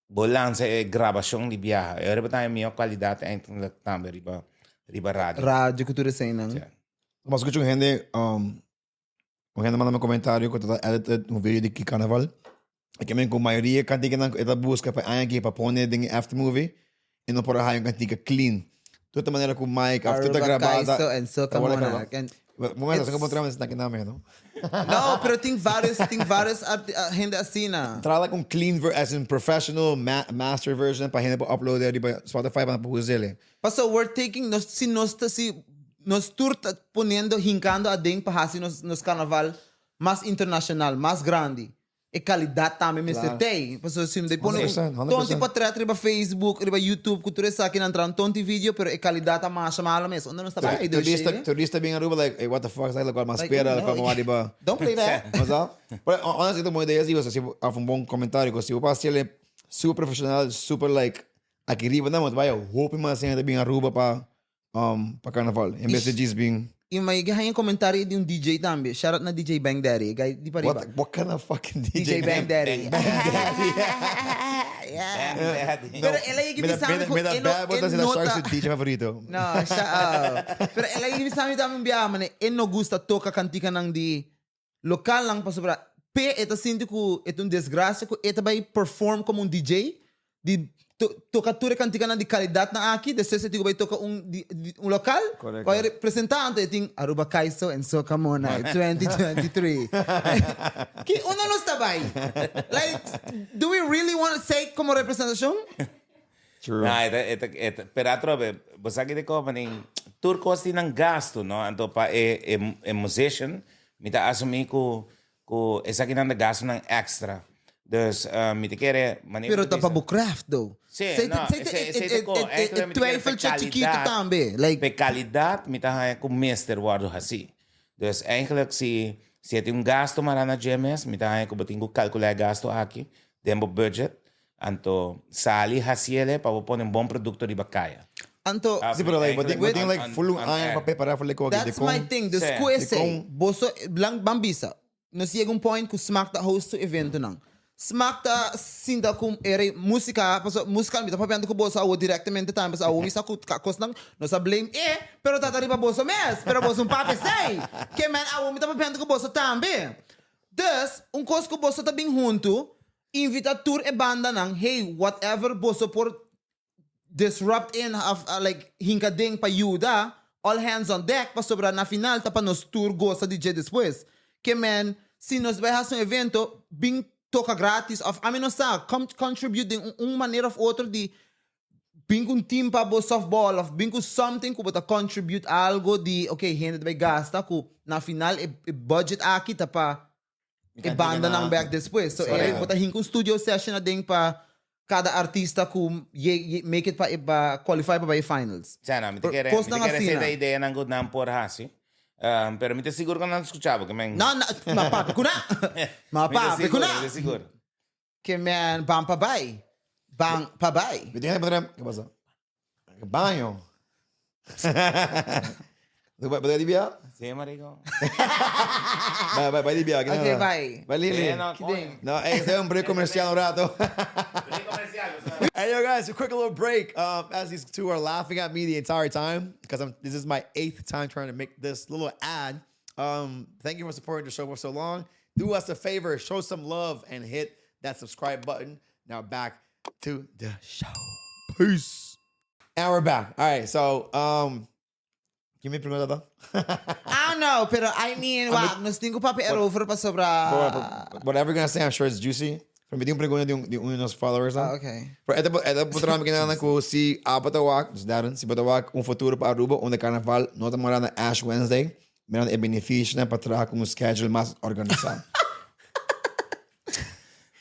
bo lansa e grabashon di biaha. E ora bo ta haña mihó kalidat eindelijk tambe riba Riba radio. Radio ku tur eseinan. Ja. Mas escucha un hende, um, un hende manda un comentario ku ta edited un video di ki carnaval. E ke men ku mayoria kantikanan ku e ta buska pa aña aki pa pone den e after movie, e no por a haya un kantika clean. Tur ta manera ku mic of tur ta Aruba grabá ta Kaiso en Soca ta wòrdu grabá. Monarch. En Momento, it's sa ku trama esaki name, no? No, pero tin varios, tin varios arti- ah, hende asina. Traha like un clean ver as in professional ma master version pa hende por upload riba Spotify pa nan por us'e. Paso we're taking nos si nos ta si nos tur ta poniendo hincando aden pa haci nos nos carnaval mas internacional, mas grandi. E calidad tambe mester Claro. tey. Paso si de pone un 100%, 100%. tonti potret riba Facebook, riba YouTube, cu tur esakinan traha un tonti video, pero e calidad ta masha malo mes. Unda nos ta bay dus Turista, shey? turista bin Aruba like, hey, what the fuck, like, mas Like, spera, no, like, como riba. Don't play that. Mas ah, pero honestly, ta un idea si, si of un bon comentario, si bo pa haciele super profesional, super like, aki riba, no, vaya, hopi mas hende bin Aruba pa um, pa carnaval. En bes di djis bin. I ma yega haña comentario di un DJ tambe. Shout out na DJ Bang Daddy. E guy di pariba. What, what kind of fucking DJ, DJ Bang name? Daddy. Bang Daddy. Pero el a yega Me da, bisa me mi da, ku me da e no, bad e botas e da no Sharks ta. su DJ favorito. No, shut up. Pero el a yega bisa mi tambe un biaha, mane, e no gusta toca canticanan di Lokalnan pasobra p'e e ta sinti ku e ta un desgrasia ku e ta bai perform komo un DJ di toka tur e kantikanan di kalidatnan aki despues e tin ku bai toka un di un lokal ku a representa anto e tin Aruba Kaiso en Soca Mona 2023 ki unda nos ta bai like do we really want say komo representashon? True. No, e ta, e ta, e ta, pero atrobe, bo sa ki di company, tur cos tin nan gasto, no? Anto pa e, e, e musician, mi ta asumi cu, cu esakinan ta gastonan extra. Dus, uh, mi ta kere, manera Pero bo ta ta pa bisa. bo craft though. Sí, Sei no, sei esei, e esei ta e co. e e Eigenlijk mi ta kere pe twijfeltje chikitu calidad, tambe. Like pe calidad mi ta haña cu mester wordo haci. Dus eigenlijk si, si e tin un gasto mara na dje mes, mi ta haña cu bo tin cu calcula e gasto aki den bo budget. Anto sali haciele pa bo pone un bon producto riba caya. Anto, Sí, pero like, bo tin, bo tin like On- full un on aña air. pa prepara for like That's de my con. thing. Dus Sí. ku esei, Dikon? boso lang ban bisa. Nos yega un point ku Smaak ta host su eventonan. Smaak ta sinta ku ere músika, paso músika mi ta papiando ku boso awo direktamente tambe, paso awo mi sa ku ka kosnan, nos a blame e, pero ta ta riba boso mes, pero boso un papia esei. Ke men awo mi ta papiando ku boso tambe. Dus, un kos ku boso ta bin huntu, Invita tur e bandanan, hey, whatever boso por disrupt in of like hinka den pa yuda, all hands on deck pasobra na final ta pa nos tur gosa di dje despues. Ke men, si nos bai hasi un evento, bin toka gratis of ami no sa, come contribute den un manera of otro di bin ku un team pa bo softball of bin ku something ku bo ta contribute algo di ok hende ta bai gasta ku na final e budget aki ta pa e bandanan bek despues. So e bo ta hinka un studio session aden pa kada artista ku ye make it pa pa qualify pa bai e finals. Sa no, mi ta kere, mi ta kere esei ta ideanan ku nan por hasi. Pero mi ta sigur ku nan ta skucha bo, ke men. No, no, ma papia ku nan. Ma papia ku nan. Mi ta sigur, mi ta sigur. Ke men ban pa bai. Ban pa bai. Mi tin hende pa ke pasa? Baño. Bo ta di bia? Sí, marico. Bai, bai, bai di bia. Ok, bai. Bai, Lili. Sí, no, coño. No, ey, esei un break comercial un rato. Break comercial, o sea. Hey, yo, guys, a quick little break. Um, as these two are laughing at me the entire time, because I'm, this is my eighth time trying to make this little ad. Um, thank you for supporting the show for so long. Do us a favor, show some love, and hit that subscribe button. Now back to the show. Peace. And we're back. All right, so um, give me pregunta ta. I don't know, pero I mean, wak, nos tin ku papia erover pasobra. Whatever you're gonna say, I'm sure it's juicy. Pero mi tin un pregunta di un, di un di nos followers. Ah, okay. Pero e ta, e ta puntra mi kinan ku si abo ta wak, dus Darren, si bo ta wak un futuro pa Aruba unda carnaval no ta mora na Ash Wednesday, mirando e beneficionan pa traha ku un schedule mas organisá.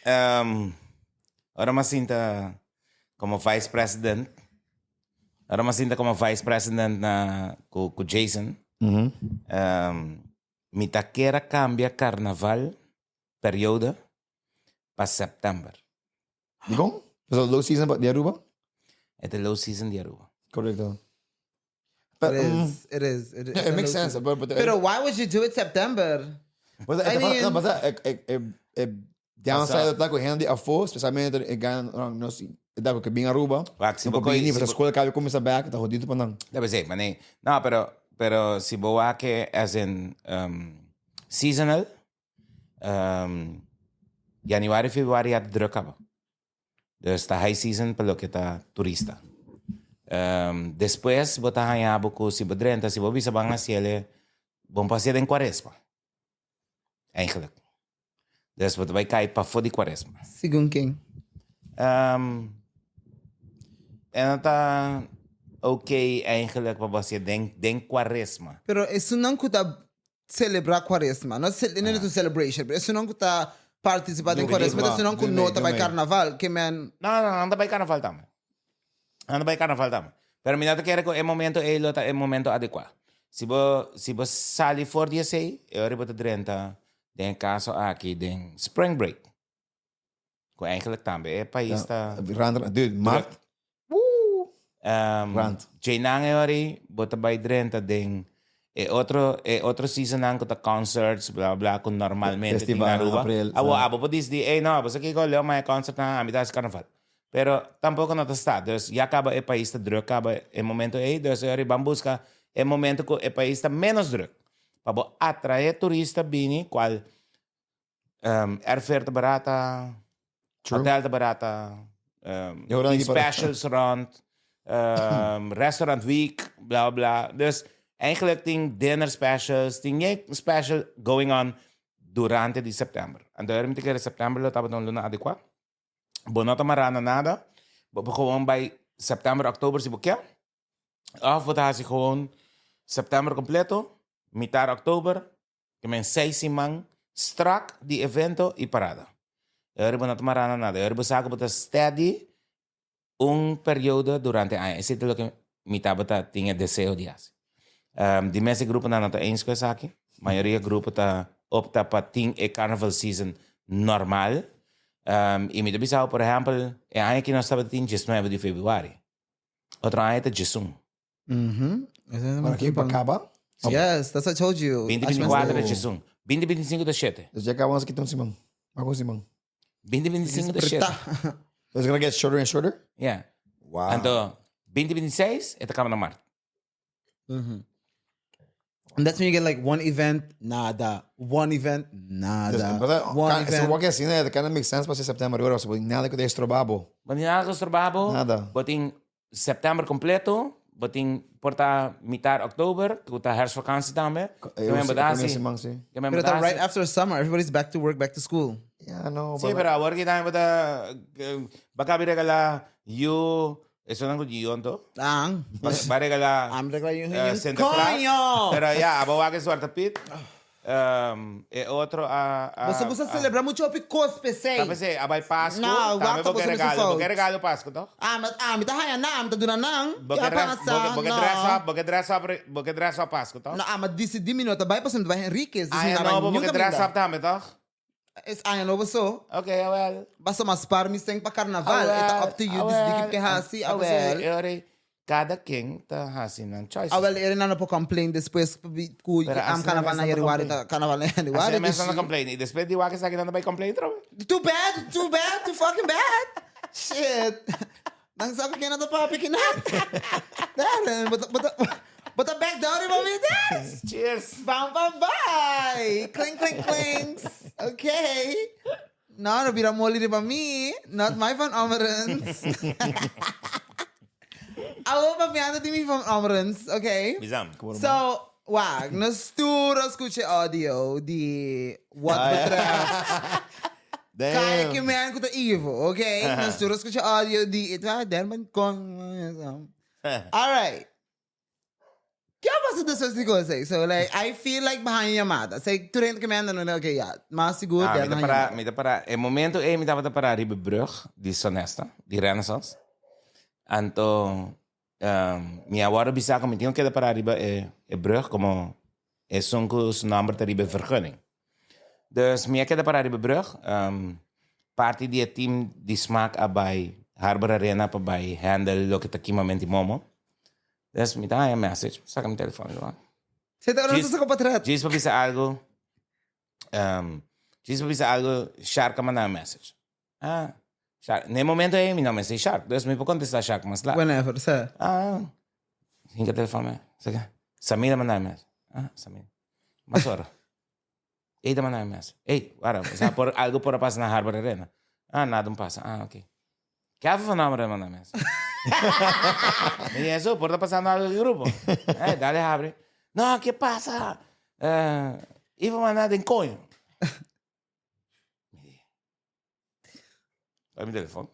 Um, ora mi a sinta como vice president, ora mi a sinta como vice president na cu, cu Jason, um, mi ta kier a cambia carnaval periode pa september. Dikon? Pasobra low season pa di Aruba? E ta low season di Aruba. Correcto. It is, it is. It, Yeah, it makes sense. But, but, Pero why would you do it September? But, I mean, no, but e, e, e, e downside ta ku hende afó, especialmente e gana nos E ta ku bin Aruba, Wak, si no bo por koi- bini, si pasobra bo- skol kabe kuminsá bèk, ta hodido pa nan. Dat besef, maar nee. No, pero, pero si bo wak e as in um, seasonal, um, januari, februari ya ta druk kaba. Dus ta high season pa loke ta turista. Um, despues bo ta haña bo ku si bo drenta, si bo bisa ban hasiel, bon pa hasiel den cuaresma. Eigenlijk. Dus bo ta bai kai pafó di Cuaresma. Segun ken? Um, e no ta ok eigenlijk pa bo hasié den, den Cuaresma. Pero esunnan ku ta selebrá Cuaresma, no sel, no un celebration, pero esunnan ku ta partisipá den Cuaresma, ta esunnan ku no ta bai karnaval, ke men. No, no, nan ta bai karnaval tambe. Nan ta bai karnaval tambe. Pero mi no ta kere ku e momento ei lo ta e momento adekuá. Si bo, si bo sali for di esei, e ora bo ta drenta Den e kaso aki den spring break. Ku eigenlijk tambe e pais ta. Rand, dude, maart. Woo! Um, Rand. Djeinan e ori bo ta bai drenta den e otro e otro seasonnan ku ta concerts bla bla ku normalmente tin Festival, Aruba. april, Abo sa. abo por disdi ey no abo sa kiko leo maya concert nan ami ta hasi carnaval. Pero tampoco no ta sta. Dus ya caba e pais ta druk caba e momento ey. Dus e ori ban busca e momento cu e pais ta menos druk. Pa bo atrae turista bini cual um, airfare ta barata, True. hotel ta barata, um, Je hoort tin niet para- specials rond, um, restaurant week, bla bla. Dus eigenlijk tin dinner specials, tin ye special going on durante di september. Anto eri mi ta kere september lo tabata un luna adecua. Bo no ta mará na nada. Bo por gewoon bai september, oktober si bo ke. Of bo ta hasi gewoon september completo, mitar oktober, ke men seis siman strak di evento i parada. E ora bo no ta mará na nada. E ora bo sa ku bo ta steady un periodo durante aña. Esei ta loke mi tabata tin e deseo di hasi. Di mes e gruponan no ta eens ku esaki. Mayoria grupo ta opta pa tin e carnival season normal. I mi ta bisa bo, por ehèmpel, e aña aki nos tabata tin diesnuebe di februari. Otro aña ta diesun. Ora ki pa kaba? Yes, that's what I told you. Binti binti kuater ta diesun. Binti binti sinku ta shete. Dus ya kaba nos kita un siman. Mas ku un siman. Binti binti sinku ta shete. So it's gonna get shorter and shorter? Yeah. Wow. Anto, binti binti seis e ta kaba na mart. And that's when you get like one event, nada. One event, nada. But One se event. wak asina, it kind of makes sense pa september ora, so nada ku ta estroba bo. Bo tin nada ku estroba bo. Nada. Bo tin september completo, bo tin por ta mitar oktober, ku ta herfstvakantie tambe. E Ke men bo ta hasi. siman, si. Ke men Pero bo ta ta right hasi. after summer, everybody's back to work, back to school. Yeah, no, Sí, pero awor ki tambe bo ta, bo a kabi regala yu Esonan ku guion to. Ang. Ba ba regala Am regala yung eh, yung Sinterklaas. Coño! Pero ya, abo wak e Zwarte Piet. Um, e otro a, a Boso gusta a- celebra mucho hopi kos pesey. Ta pesey, a bai Pascu. No, Tambe wak ta bo ke boso regalo, bo fout. ke regalo Pascu toch? Ah, ma, ah, mi ta haya nan, mi ta duna nan. Bo Ke ke dress, pasa? bo ke, bo ke No. dress up, bo ke dress up, re- bo ke dress up Pascu toch? No, ah, ma disidí mi no ta bai pasobra mi ta bai Henriquez. Dus mi Aña na bai nobo, bo niun ke dress kaminda. up tambe toch? Es aña nobo so. Ok, awel. Basta mas spar mi seng pa carnaval. E ta up to you disidi kip ke hasi. Awel. E ora cada ken ta hasi nan choices. Awel, ere nan no por complain despues ku Pero am asina carnaval mes na nan ta januari complain. ta carnaval na januari. Asina mes nan ta dus- complain. Y despues di wak esaki nan ta bay complain trobe. Too bad, too bad, too fucking bad. Shit. Nan sa ku ken nan ta papia ki nan. Darren, but but but back down riba mi des. Cheers. Bam, bam, bye. Clink, clink, clinks. Okay. No, no bira moli riba mi. Not my Van Omerens. Awo papiando di mi Van Omerens, okay? Bizam. So, wak, nos tur a scucha audio di wat betreft Kaya Damn. ki man ku ta Ivo, okay? Nos tur a scucha audio di it wa den ban kon. All right. Ke a pasa despues di kos ei? So like I feel like bahan yamada. Say tur hende ke man dan okay ya, mas sigur Ah, mi den ta bahan para, yamada. mi ta para, e momento ei mi tabata para riba e brug di Sonesta, di Renaissance. Anto um, mi a wòrdu bisa ku mi tin ku keda para riba e, e brug komo esun ku su nòmber ta riba e vergunning. Dus mi a keda para riba e brug. Um, parti di e team di Smaak a bai Harbor Arena pa bai handle loke ta kimamenti momo. Dus mi ta haña message, saka mi telefon mi wak. Sey ta ora nos ta saka patret. Djis pa bisa algo, um, djis pa bisa algo, Sharka manda un message. Ah. Shark. Na e momento ei mi no mester Shark, dus mi por contesta Shark mas laat. Whenever, sa. Ah, hinka telefon me. Sa Samira manda mi mes. Ah, Samira. Mas ora. Ei ta manda mi mes. Ei, wara, sa por algo por a pasa na Harbor Arena. Ah, nada no pasa. Ah, ok. Kelvin van Ameren manda mi mes. Mi di eso, por ta pasando algo den grupo. Eh, dale habri. No, ke pasa? Eh, Ivo manda den coño. Dame mi telefon.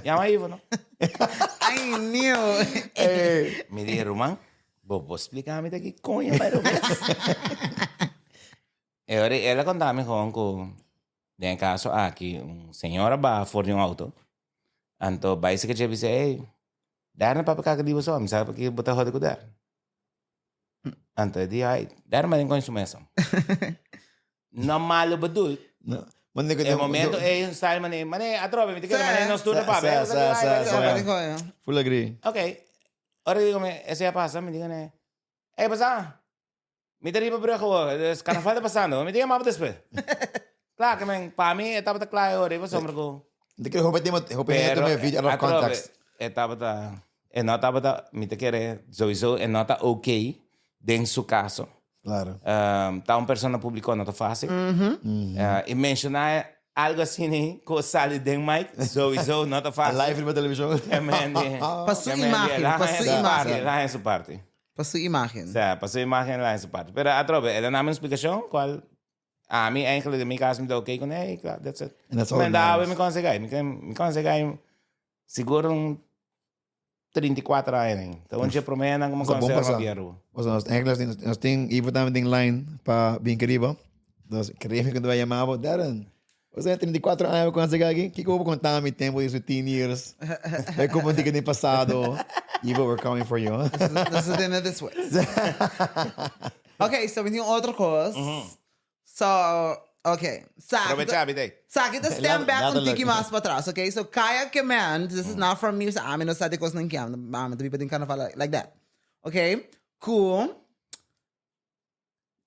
Llama Ivo, no? I knew. Mi di, Roman, bo bo explica mi ta ki coño bai robes. E ora el a conta mi gewoon cu den e caso aki un señora baha for di un auto. Anto bai sika dje bisa, hey, Darren papia kaka di bo so, mi sabi paki bo ta hode cu Darren. Anto e di, ay, Darren bai den coño su mesa. No malo bedoeld. No. Mane E momento e un style mane, mane atrobe, mi te kere mane nos turno Sa, papia. sa, sa, sa, sa. Full agree. Ok. Ora digo me, ese ya pasa, mi digo ne, hey pasa, mi ta riba brug awor, dus carnaval ta pasando, mi ta yama bo despues. Klaar, ke men, pa mi e tabata klaar e ora, e pasobra ku. Mi ta kere hopi tema, hopi hende Pero tuma e video out of atrobe, context. e tabata, e no tabata, mi ta kere sowieso e no ta ok den su caso. Claro. Ta un persona publico no ta facil. Y menciona algo asina cu sali den mic sowieso no ta facil. Live riba television. Pa su imagen, pa su imagen. El a haña su parti. Pa su imagen. Sa, pa su imagen el a haña su parti. Pero atrobe, el a dame un explicacion cual ami eigenlijk den mi caso mi ta ok con e y claro, that's it. And that's all that Men da matters. mi consegui, mi consegui sigur un 34 aña den. Ta un dje promenan como Sa bon conserva pasa. bien Aruba. Osa nos eigenlijk nos, nos tin Ivo tambe den line pa bin keriba. Dus kreeg que vai chamar bo Darren. Você tem 34 anos com esse aqui? Que que eu vou contar mi tempo de teen years? É como diga nem passado. Ivo, we're coming for you. This is the end of this way. Okay, so we tin otro cos. So, okay. Sa, Aprovecha, Bidey. Sa, kita stand back Laat un tiki lukken. mas pa atras, okay? So, Kaya Command, this is not from me, so ami no sa di cos nan kiam, ami ta biba den carnaval like that. Okay? Cool.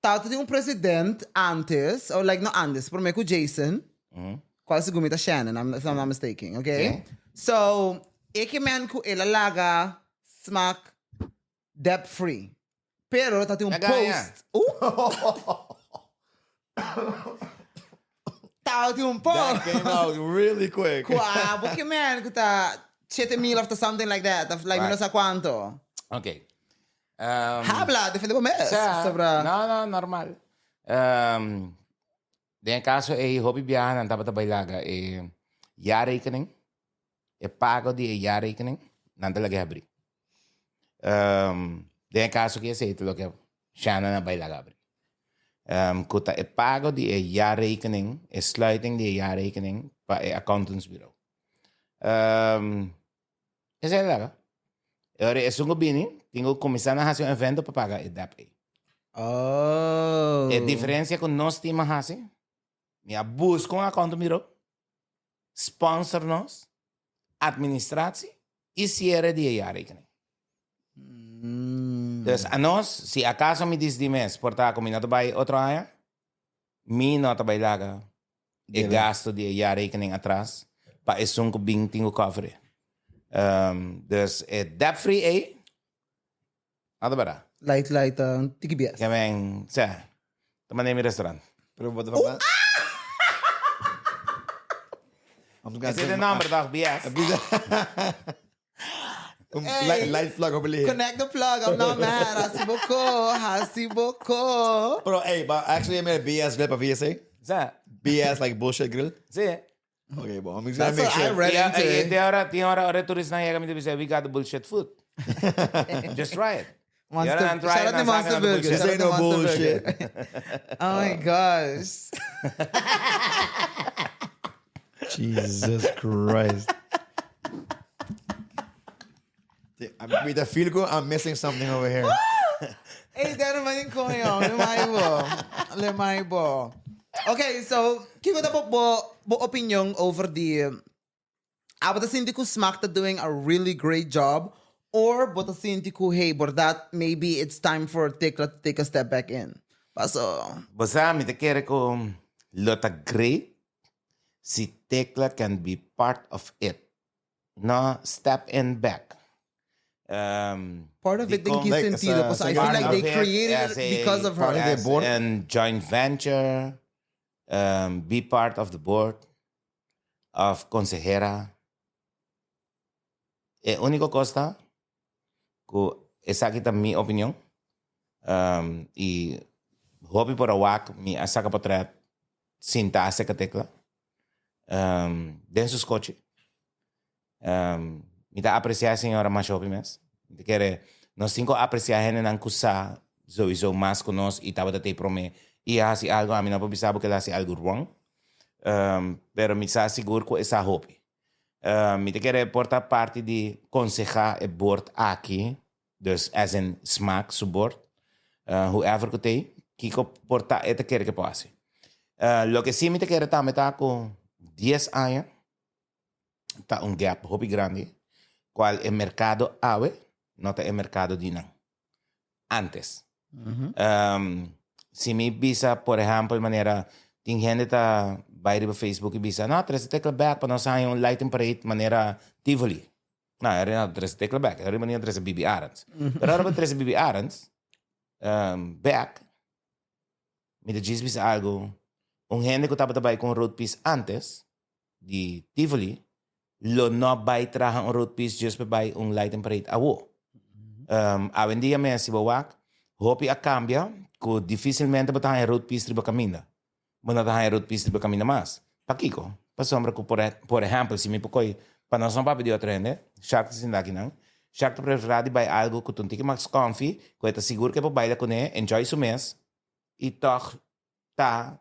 Tawata tin un president antes, or like no antes, prome cu Jason, cual segun mi ta Shannon, I'm, if I'm not mistaken, okay? So, e ke men cu el a laga smaak debt free. Pero ta tin un A gaña. post. Uh! Ta tin un That post. came out really quick. Kua, bo ke men ku ta 7000 of something like that. Of like, mi no Right. sa cuanto. Ok. Um, Habla, defende bo mes. Sa, Sobra. No, no, normal. Um, den e caso ei, hopi biaha nan tabata bai laga e jaarrekening. E pago di e jaarrekening, nan ta laga habri. Um, den e caso ki esei ta loke Shannon a bai laga habri. Um, ku ta e pago di e jaarrekening, e sluiting di e jaarrekening pa e accountantsbureau. Um, esei laga. E ora esun ku bini, tin ku kuminsá na hasi un evento pa paga e debt ei. Oh. E diferencia ku nos team a hasi, mi a buska un accountantsbureau, sponsor nos, administratie y cierre di e jaarrekening. Dus a nos, si acaso mi dici di mes, por ta cu mi no ta bay otro aña, mi no ta bay laga e gasto di e jaarrekening atras pa esun cu bin tin cu cover e. Um, dus e debt free ei, no ta bera. Light, light, uh, tiki bias. Ke men, sa, ta manda mi restaurant. Pero bo ta papá. I'm gonna Ese de nomber toch, BS. Un Hey. light, light plug op licht. Connect the plug, I'm not mad. Hasi boko, hasi boko. Pero hey, but actually I made a BS grill pa VSA. Sa, BS like bullshit grill. si. Okay, bon, I'm just gonna That's make what I sure. read Yeah, into eh, it. te ora, te ora, ora turista yega mi te bisa, we got the bullshit food. Just try it. Monster, Yeah, and try shout it out to and Monster saca the Burger. bullshit. This Shout out ain't to no Monster bullshit. Burger. Oh my gosh. Jesus Christ. I'm, with the feel good, I'm missing something over here. Hey, dano man yung koyo. Lemay bo. Lemay bo. Okay, so, kiko ta bo, bo, bo opinion over the... Abo ta sinti ku Smack ta doing a really great job or bo ta sinti ku, hey, bordat, maybe it's time for Tekla to take a step back in. Paso, Bo sa, mi ta kere ku lo ta great. Si Tecla can be part of it. No step in back. Um, Part of it den ki Like, sentido? as a- Paso I feel like they created it because of her. Part of the as board. an joint venture, be part of the board of consehera. E único cos ta cu esaki ta mi opinion y hopi por a wak mi a saca potret sinta acerca Tecla den su scochi. Mi ta aprecia e señora masha hopi mes. Mi ta kere nos tin cu aprecia hendenan cu sa souiso mas cu nos y tabata tey prome y a haci algo. Ami no por bisa bo cu el a haci algo wrong, pero mi sa sigur cu e sa hopi. Mi ta kere por ta parti di conseha e board aki, dus as in Smaak su board, whoever cu t'ey, kico por ta e ta kere cu e por haci. Loke si mi ta kere tambe ta cu dies aña ta un gap hopi grandi cual e mercado awe no ta e mercado di nan antes. Si mi bisa por ehempel manera tin hende ta bai riba Facebook y bisa no trece Tecla bek pa nos haña un lighting parade manera Tivoli. No, e no ta trece Tecla bek, e riba trece Bibi Arends. Pero ora bo trece Bibi Arends bek mi ta djis bisa algo, un hende cu tabata bai cu un roadpiece antes di Tivoli lo no bai traha un road piece just pa bai un lighting parade awo. Awendia mes si bo wak, hopi a cambia cu dificilmente bo ta haña road piece riba caminda. Bo no ta haña road piece riba caminda mas. Pakico? Pasobra cu por por ehempel si mi por coy pa nos no papia di otro hende, Shark ta sinta akinan, Shark ta prefera di bai algo cu ta un tiki mas comfy, cu e ta sigur cu e por baila cune, enjoy su mes y tog ta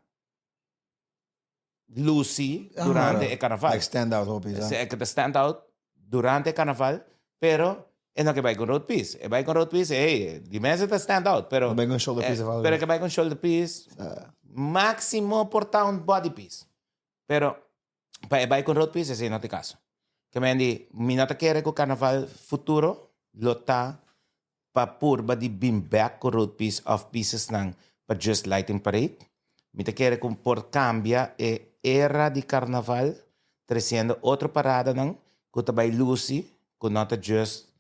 luci durante e carnaval. Like stand out hopi, sa. E ta stand out durante e carnaval, pero e no ke bai con road piece. E bai con road piece, hey, di mes e ta stand out, pero... E bai con shoulder piece of algo. Pero e ke bai con shoulder piece, maximo por ta un body piece. Pero pa e bai con road piece, esei no ta e caso. Ke men di, mi no ta kere cu carnaval futuro lo ta pa purba di bin bek ku road piece of piecesnan pa just lighting parade. Mi ta kere ku por kambia e era di karnaval tresiendo otro paradanan ku ta bai lusi ku no ta just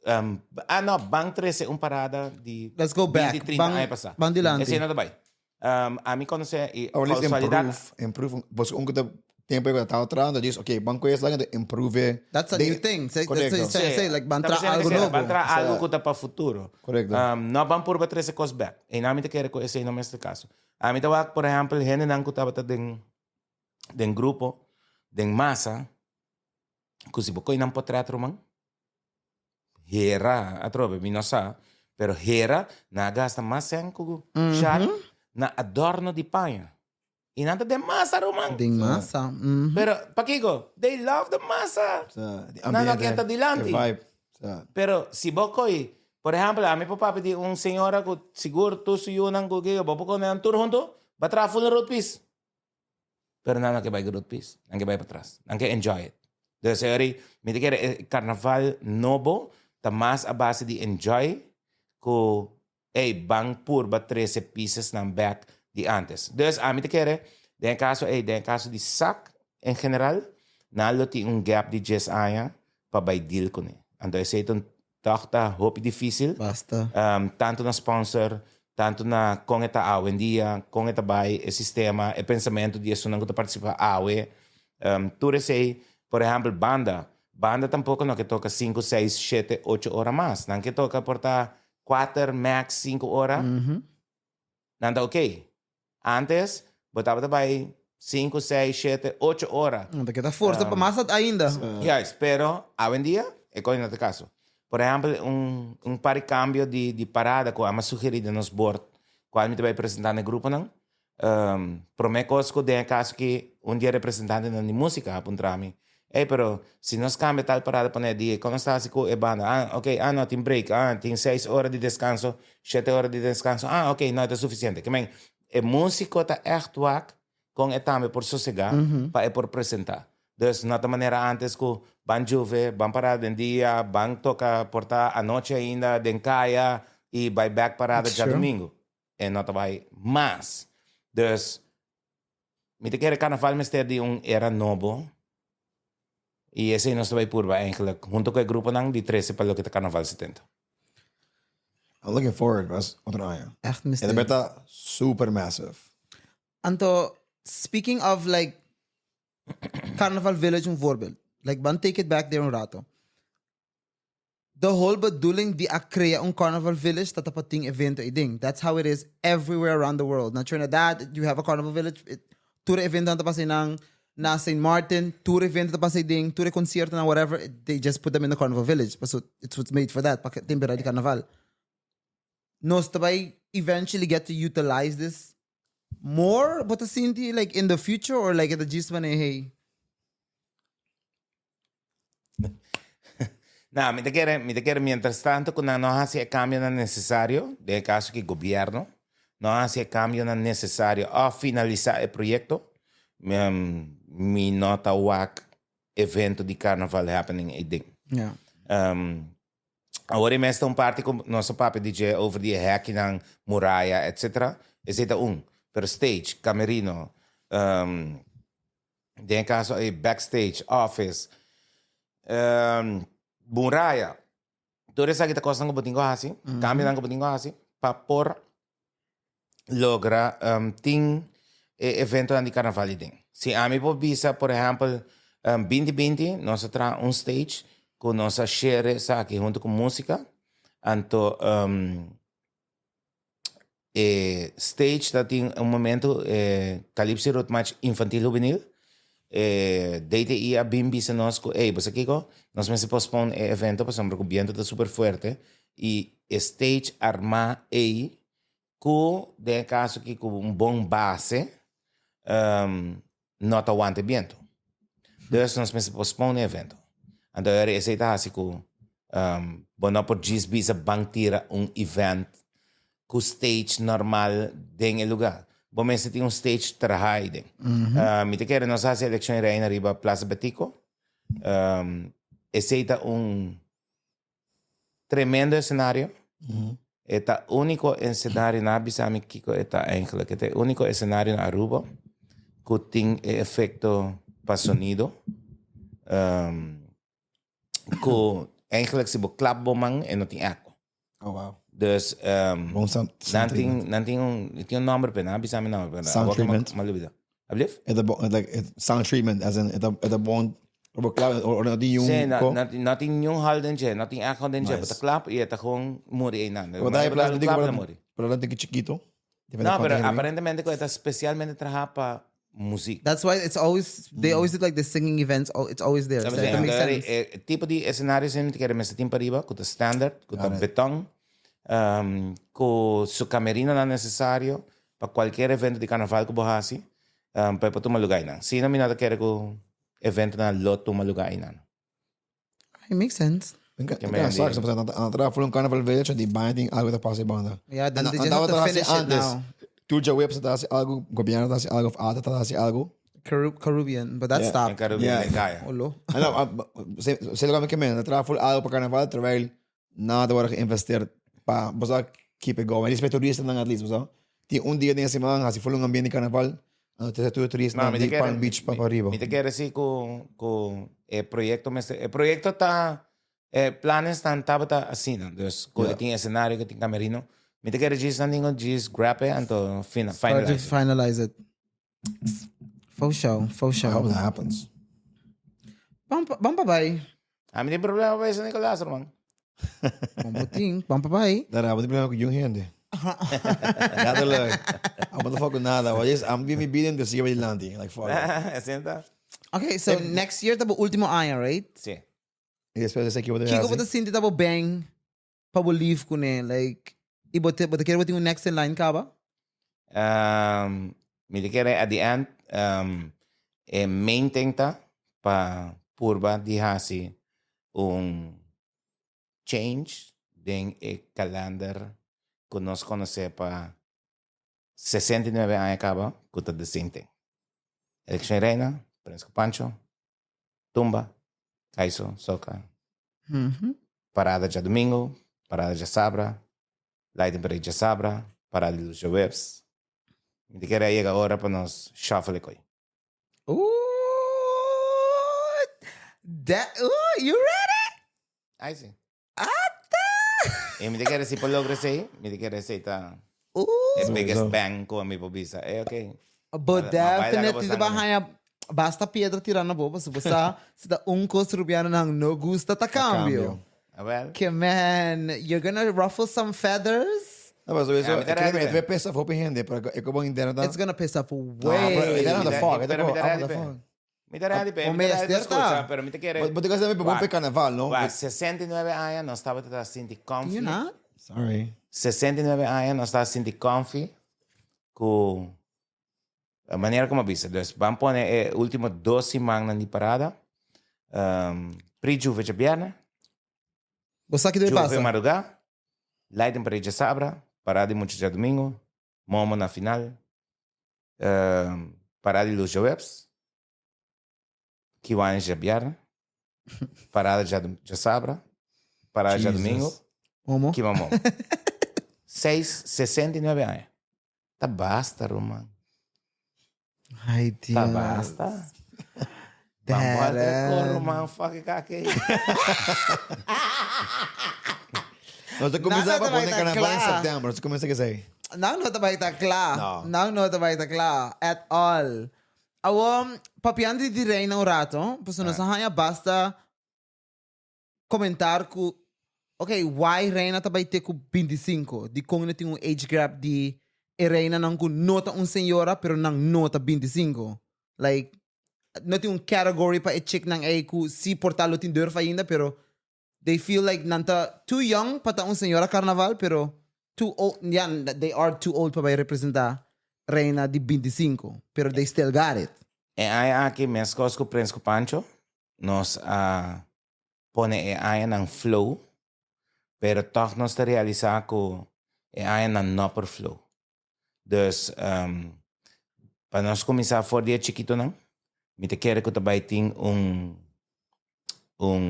ah no ban trese un parada di Let's go back. binti trinta Ban aña pasá. ban dilanti. Esei no ta bai. Ami konosé i Or at least kousualidat. improve, improve. Pasobra un ku ta tempo ku ta tabata trahando dies, okay, ban ku esaki ta improve. That's a new thing. Say, that's Korekto. what you're saying, like ban Ta traha pensando algo que nobo. Ban traha algo ku ta pa futuro. Korekto. No ban purba trese kos bek. E nan mi ta kere ku esei no mester kaso. Ami ta wak, por ehèmpel, hendenan ku tabata den den grupo, den masa, ku si bo kohe nan potret ruman, Hera atrobe mi no sa, pero hera nan a gasta mas sèn ku Sharp na adorno di paña. I nan ta den masa ruman. Den masa. Pero pakiko? They love the masa. Nan no kier ta dilanti. Pero si bo koy, por ehempel ami por papia di un señora ku sigur tur su yunan ku kiko, bo por kone nan tur hunto, bo a traha full road piece. Pero nan no ke bai groot pis, nan ke bai patras, nan ke enjoy it. Dus e ora mi ta kere e carnaval nobo ta mas a base di enjoy ku ey ban purba trese piesesnan bek di antes. Dus ami ta kere den e kaso ey, den e kaso di sak en general, nan lo tin un gap di djes aña pa bai deal kuné. Anto esei ta un Tòg ta hopi difísil. Basta. Tantu na sponsor, tantu na kon e ta awendia, kon e ta bai, e sistema, e pensamentu di esunnan ku ta partisipá awe. Tur esei, por ehèmpel banda. Banda tampoko no ke toka sinku, seis, shete, ocho ora mas. Nan ke toka por ta kuater, max sinku ora. Nan ta oké. Antes, bo tabata bai sinku, seis, shete, ocho ora. Nan ta keda forsa pa mas ainda. Juist, pero awendia e kos no ta kaso. Por ehempel, un un par di kambio di di parada ku a sugerí den nos bord, kual mi ta bai presentá na e gruponan. Promé kos ku den e kaso ki un di e representantenan di músika a puntra mi, Ey, pero si nos kambia tal parada pa na e dia, kon nos ta hasi ku e banda? Ah, ok, ah no, tin break, ah, tin seis ora di deskanso, shete ora di deskanso, ah, ok, no, e ta sufisiente. Ke men, e músiko ta ègt wak kon e tambe por sosegá pa e por presentá. Dus no ta manera antes ku ban juve, ban parada den dia, ban toka por ta anochi ainda den kaya i bai bèk parada djadumingu. E no ta bai mas. Dus. Mi ta kere carnaval mester di un era nobo y esey nos ta bay purba eigenlijk hunto cu e gruponan di trece pa loke ta Carnaval 70. I'm looking forward pas otro aña. Echt mester. E ta beta super massive. Anto speaking of like Carnaval Village un voorbeeld. Like ban take it back there un rato. The whole bedoeling di a crea un Carnival Village ta ta pa tin evento y ding. That's how it is everywhere around the world. Na Trinidad, you have a Carnival Village, it, tur e eventonan ta pasa einan. Na Saint Martin, tur evento ta pasa ei ding, tur e conciertonan, whatever, they just put them in the Carnival Village. Paso it's what's made for that, pa temporada di carnaval. Nos ta bay eventually get to utilize this more, bo ta sinti, like in the future, or like e ta djis manera, hey, No, mi ta kere, mi ta kere mientras tanto ku nan no hasi e kambionan nesesario, den e kaso ki gobièrnu no hasi e kambionan nesesario òf finalisá e proyekto, mi no ta wak evento di karnaval happening ei den. Awor e mes ta un parti ku nos a papia di dje over di e hèkinan, muraya, etcetera. Esei ta un. Pero stage, kamerino, Den e caso ey backstage, office, muraya, tur esaki ta cosnan cu bo tin cu haci, cambionan cu bo tin cu haci pa por logra tin e eventonan di carnaval di den. Si ami por bisa por ehempel binti binti nos a traha un stage cu nos a share esaki hunto cu musica, anto E stage ta tin un momento e Calypso Road March Infantil Hubenil. E DTI a bin bisa nos ku ey bo sa kiko? Nos mester postpone e evento pasobra ku biento ta super fuerte y e stage arma ey ku den e kaso aki ku un bon base no ta wanta e biento. Dus nos mester postpone e evento. Anto eri esei ta hasi ku bo no por djis bisa ban tira un event ku stage normal den e luga. Bo mester tin un stage traha aiden. Mi ta kere nos hasi elekshon reina riba Plaza Betico. Esei ta un Tremendo escenario. E ta unico escenario, na bisa mi kico e ta eigenlijk. E ta e unico escenario na Aruba cu tin e efecto pa sonido. Um, cu eigenlijk si bo klap bo man e no tin echo. Oh wow. Dus um, Bon sound, sound nan tin, treatment. nan tin un, tin un nomber pe, nan bisa mi nomber pe. Sound Awor cu treatment. ma lubida. Alblief? E ta bon, like, e sound treatment, as in, e ta, e ta bon, bo klap, o no tin niun Sí, no, ko. no, no tin niun hal den dje, no tin echo den dje. Nice. Bo ta klap y e ta gewoon muri einan. Bo ta Bo plaza ta di klap pero na muri. pero ta tiki chikito. Depende No, cuánto pero hende bin. aparentemente cu e ta specialmente traha pa muziek. That's why it's always they always did like the singing events. It's always there. So Sabi that makes anto sense. e tipo di escenario sin te kere mester tin pariba, cu ta standard, cu ta Got it. beton, cu su camerinonan necesario pa cualkier evento di carnaval cu bo haci, pa e por tuma lugar einan. Si no mi no ta kere cu eventonan lo tuma lugar einan. It makes sense. Nunca, Que nunca me sabe, se anda atrás foi um carnaval village di baño tin algo ta pasa e banda. Yeah, then Anda- they just andaba have to atrás finish it antes. now. Tur web ta haci algo, gobierno ta haci algo, of ATA ta haci algo. Caribbean, but that Yeah. En stopped. Caribbean Yeah. den kaya. Olo. Ah, no, ah, se se lo que me atrás foi algo pa carnaval terwijl nada wordt geïnvesteerd pa bo sa keep it going. Respect toeristennan at least, bo sa. Tin un dia den siman hasi full un ambiente di carnaval, anto te tur No, turistanan mi ta di kere, Palm Beach pa mi, pariba. mi ta kere si ku ku e proyecto mester, e proyecto ta, e planes tan tabata asina, dus ku Yeah. tin escenario, ku tin camerino. Mi ta kere djis nan tin ku djis grab e anto fina, Start to finalize it. finalize it. Fo show, fo I show. hope that happens. Ban pa, ban pa bai. Ami tin problema pa San Nicolas, ruman. Bon botin, ban pa bai. Dara, bo tin problema ku jong hende. Letterlijk. I'm not fuck with nada. But just, I'm giving me beating to see what you Like, fuck it. Asina ta? Okay, so next year ta bo ultimo aña, right? Si. Y despues esaki bo ta Kiko bo hasi? ta sinti ta bo bang pa bo leave kuné? Like, y bo te, bo ta kere bo tin un next in line kaba? Um, mi ta kere at the end, um, e main thing ta pa purba di hasi un change den e kalender ku nos konosé pa 69 aña kaba ku ta the same thing. Elekshon Reina, Prins ku Pancho, Tumba, Kaiso, Soca, Parada djadumingu, Parada djasabra, Lighting Parade djasabra, Parada di Luz djaweps. Mi ta kere a yega ora pa nos shuffle e koi. Ooh, that, ooh, you ready? Ai si. Ata! E mi te kere si por logra esei, mi te kere esei ta Ooh. e biggest bang ku mi por bisa. E ok. But Ma baila definitely ka te ba bosang haña basta piedra tira na bo, pasobra bo sa si ta un kos Rubianonan no gusta ta cambio. cambio. A wel. Ke man, you're gonna ruffle some feathers. No, pero eso, Ja, mi ta e creo ready, que man. te pesa hopi hende, pero e como interno ta. It's gonna piss off No, pero way. interno ta fuck, Pero mi ta I'm ready, the pe. fuck. Mi ta ready, pe. O Mi ta ready pa mester ta. skucha, pero mi ta kere. But because mi Wak. pa carnaval, no? Wak, 69 aña nos tabata sinti comfy. You not? Sorry. 69 aña nos tabata sinti comfy ku e manera como a bisa. Dus ban pone e ultimo dos simannan di parada. Um, Pre-Juve djabièrnè, Bo sa ki debe Juve pasa? madrugá, Lighting Parade djasabra, Parada di Mucha djadumingu, Momo na final, um, Parada di Luz djaweps, Kiwanis djabièrnè, Parada djasabra, Parada djadumingu, Momo. Kiba Momo. Seis, 69 aña. Ta basta, ruman. Ay, Dios. Ta basta. Vamos a cor, ruman. Fuck kake. Nos ta cuminsa Nada pa ta bai pone ta carnaval en kla. september. Nos ta cuminsa que sei. Nan no ta bai ta kla. No. Nan no ta bai ta kla. At all. Awor, papiando di reina un rato, pasobra nos a haña basta comentar cu, ok, why reina ta bai te cu 25? Dicon no tin un age gap di e reinanan cu no ta un señora pero nan no ta 25? Like, no tin un category pa e chicknan ey cu si por ta lo tin durf ainda pero they feel like nan ta too young pa ta un señora carnaval pero too old, ya, they are too old pa bai representa reina di 25 pero they still got it. E aña aki mescos cu Prins cu Pancho, Nos a pone e añanan flow, pero tòg nos ta realisá ku e añanan no por flow. Dus, pa nos kuminsá for di e chikitonan, mi ta kere ku ta bai tin un un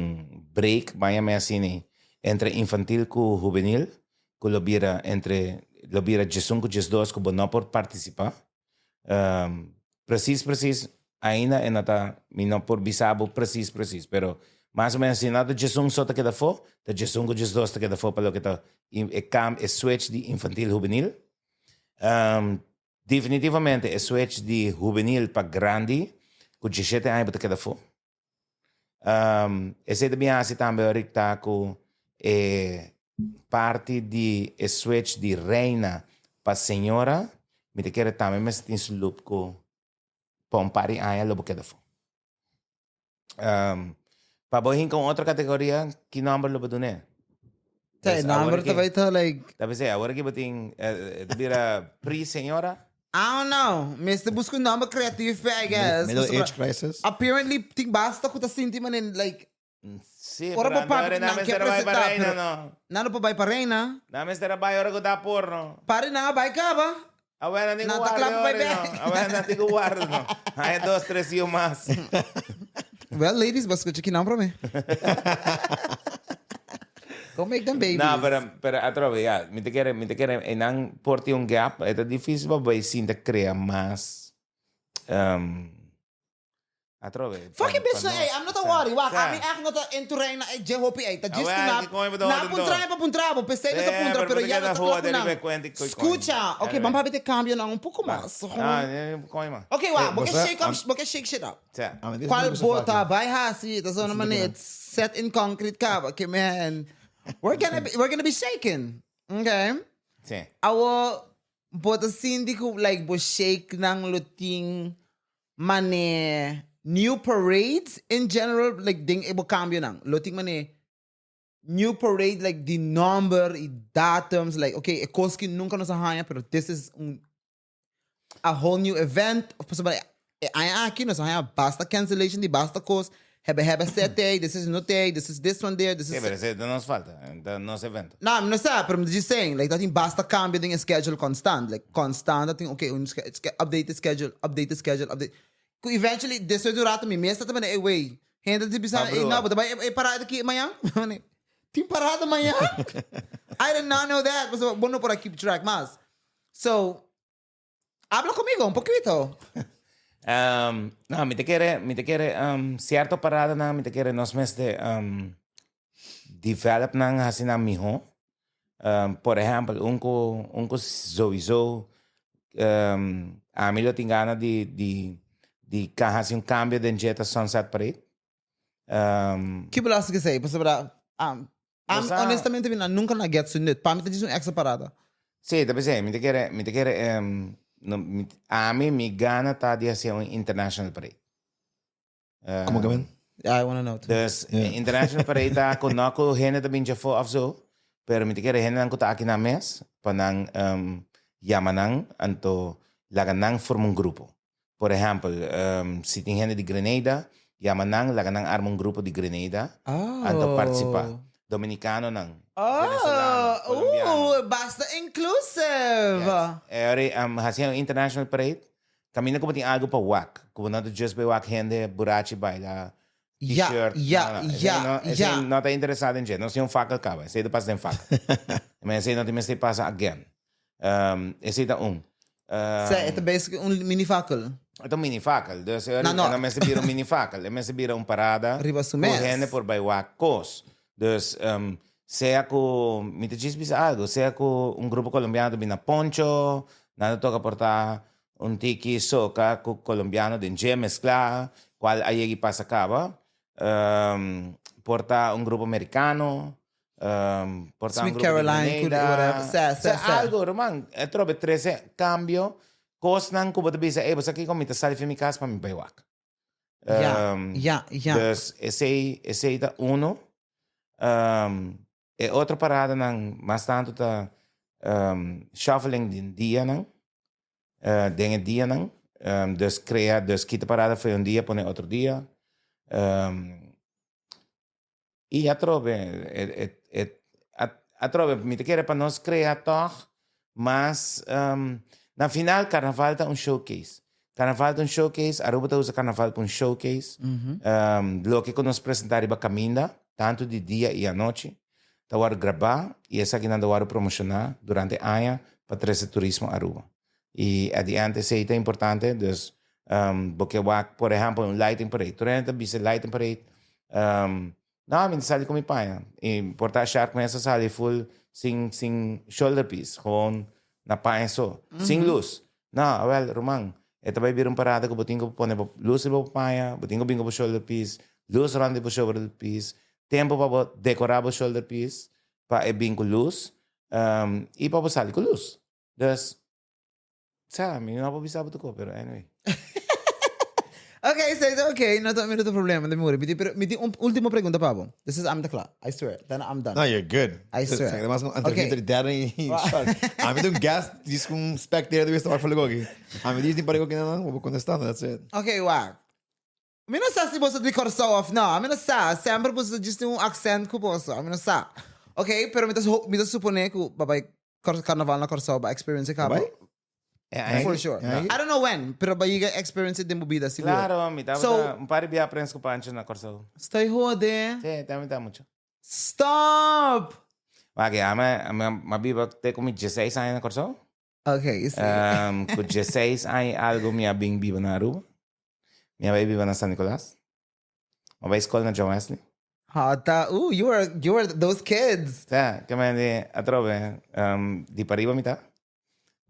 break, ban yam'é asina, entre infantil ku hubenil, ku lo bira entre lo bira diesun ku diesdos ku bo no por partisipá. Precies precies ainda e no ta, mi no por bisa bo precies precies, pero mas o menos si no ta djesun so ta keda afó, ta djesun ku djesdos ta keda afó pa loke ta e kam e switch di infantil hubenil. Definitivamente e switch di hubenil pa grandi ku djeshete aña bo ta keda afó. Esei ta bin hasi tambe ora ta ku e parti di e switch di reina pa señora, mi ta kere tambe mester tin su loop ku pa un par di aña lo bo keda afó. Pa bo hinka un otro kategoria, ki nòmber lo bo dun'é? Ta e nòmber ta bai ta like. Ta p'esei, awor aki bo tin, ta bira pre-señora? I don't know. Mester busca un nomber creatief pe, I guess. Middle Pasobra age crisis. Apparently tin basta cu ta sinti manen like. Sí, Ora pero bo papia ora cu nan nan ke mester a bai pa presenta, reina pero no. Nan no por bai pa reina. Nan mester a bai ora cu ta porno. Pari nan a bai caba. Awor nan tin cu Nan ta warda kla pa bai ora no. bek. Awor nan tin cu warda no. Haya dos, tres yiu mas. Well ladies, bo scucha kinan prome. Go make them babies. No, pero, pero atrobe, ya. Mi ta kere, mi ta kere, einan por tin un gap, e ta difícil pa bai sinta crea mas, um, atrobe. Fucking pa, bitch pa na ey, nos. I'm not a worry. Wak, Sa. ami echt no ta into reina ey dje hopi ey. Ta djis Awel, ku na, ki koño bo ta na hoden puntra to? pa puntra bo, p'esei nos a Eh, puntra, pero pero bo ta ya no keda ta kla ku hoden nan. riba e cuenta i koy koño. Scucha, ok, Anyway. ban papia te cambio nan un poco mas. Ah, eh, koño man. Ok, wak, Eh, bo ke bo sa, shake up, am- bo ke shake shit up. Sa. Ah, maar dit is Cual niet zo bo vaak, ta hè. bai hasi, ta zo'n manier, it's set in concrete kaba. Ke man, we're gonna be shaken. Okay? Si. Awo, bo ta sinti ku like bo shake nan lo tin mane new parades in general, like den e bo cambio nan. Lo tin mane new parade like di number y datums, like okay, e cos ki nunca nos a haña, pero this is un a whole new event. Of pasobra e aña aki nos a haña basta cancellation di basta cos. Hebe hebe sete, this is no te, this is this one there, this Sí, is... pero ese no nos falta, ta nos evento. No, mi no sa, pero mi ta just saying, like, ta tin basta cambio den e schedule constant. Like, constant, ta tin, okay, un updated schedule, updated schedule, update. Cu eventually, despues di un rato, mi mes ta ta bene, ey, wey, hende ta bisa, Pa ey, brua. no, bo ta bay e parada aki mañan? Tin parada mañan? I did not know that. Pasobra bo no por a keep track mas. So, habla conmigo un poquito. Um, no, mi te kere, mi te kere um, cierto paradanan, mi te kere nos mester um, develop nan, hasi nan miho. Um, por ehempel, un ku, un ku sowieso um, ami lo tin gana di, di, di ka hasi un cambio den dje ta Sunset Parade. Um, Ki belasting esei? Pasobra um, am, Bosa- honestamente mi na nunca na get su nut. Pa mi ta djis un extra parada. Sí, ta pensé, mi ta kere, mi ta kere, um, no, mi, ami mi gana ta di hasi un international parade. Um, Como que men? Yeah, I wanna know too. Dus Yeah. international parade ta ku no ku hende ta bin djafó of zo, pero mi ta kere hendenan ku ta aki nan mes, pa nan um, yama nan, anto laga nan forma un grupo. Por ehempel, um, si tin hende di Grenada, yama nan, laga nan arma un grupo di Grenada, Oh. anto participa. Dominicanonan, Oh, Venezolano, Colombiano. basta inclusive. Yes. E ora, um, hasi un international parade, caminda como tin algo pa wak. Como no ta just bay wak hende burachi baila Ja, t-shirt. ja, No, no. Esey ja, no, esey ja. no ta interesado in dje. Nos tin un fakkel caba. Esey ta pasa den fakkel. Maar esey no tin mester pasa again. Um, esey ta un. Um, Sa, e ta basically un mini fakkel. E ta un mini fakkel. Dus e Na no, no. no mester bira un mini fakkel. E mester bira un parada. Riba su Ku mes. hende por bai wak kos. Dus um, sea ku, mi ta djis bisa algo, sea ku un grupo colombiano ta bin na poncho, nan ta toka por ta un tiki soca ku colombiano den dje mezcla, cual a yegi pasa caba. Um, por ta un grupo americano, Um, por ta un Sweet grupo di Caroline, could- Grenada. whatever. Sa, sa, Sa, sa. algo, ruman. E trobe trece cambio. Cosnan ku bo ta bisa, eh, bo sa kiko mi ta sali fi mi cas pa mi bai wak. Ja, ja, ja. Dus esei, esei ta uno. Um, e otro paradanan mas tanto ta um, shuffling den dianan. Uh, den e dianan. Um, dus crea, dus kita parada foi un dia, pone otro dia. Um, I atrobe, e, e, e, atrobe, mi ta kere pa nos krea tòg mas, um, na final karnaval ta un showcase. Karnaval ta un showcase, Aruba ta usa karnaval pa un showcase. Um, loke ku nos presentá riba kaminda, tantu di dia i anochi, ta wòrdu grabá i esakinan ta wòrdu promoshoná durante aña pa trese turismo Aruba. I at the end esei ta importante, dus um, bo ke wak, por ehempel, un lighting parade. Tur hende ta bisa lighting parade, um, no, mi ta sali ku mi paña. I por ta Shark mes a sali full sin, sin shoulder piece, gewoon na paña so, sin luz. No, awel, ruman, e ta bai bira un parada ku bo tin ku pone bo luz riba bo paña, bo tin ku bin ku bo shoulder piece, luz rond di bo shoulder piece, tempo pa bo dekorá bo shoulder piece pa e bin ku luz, um, i pa bo sali ku luz. Dus, sa, mi no por bisa bo tocó, pero anyway. Ok, so, ok, no ta, mi no ta problema, de muri. Mi tin, pero mi tin un último pregunta pa bo. This is I'm the klaar. I swear. Then I'm done. No, you're good. I swear. Además, un entrevista Okay. di derde y short. A mi un guest, diz un spectator, debe estar fuera aquí. A mi diz ni para que no, voy contestando, that's it. Ok, wak. Mi no sa si boso di Kòrsou òf no. Mi no sa. Semper boso djis tin un aksènt ku boso. Mi no sa. Ok, pero mi ta, mi ta suponé ku bo bai Carnaval na Kòrsou ba experience e kaba. Bai? For sure. Eh, I don't know when, pero ba yiga experience it den bo bida, sigur. Claro, mi tabata So- un par di bia Prins ku Pancho na Kòrsou. Estoy jode. Sí, tambe ta mucho. Stop! Maar ke ami, ami a biba te ku mi 16 aña na Kòrsou. Okay, sí. Um, ku 16 aña algo mi a bin biba na Aruba. Mi a bai biba na San Nicolas. Mi a bai skol na John Wesley. Hata, ooh, you were those kids. Sa, ke men di atrobe, um, di pariba mi ta.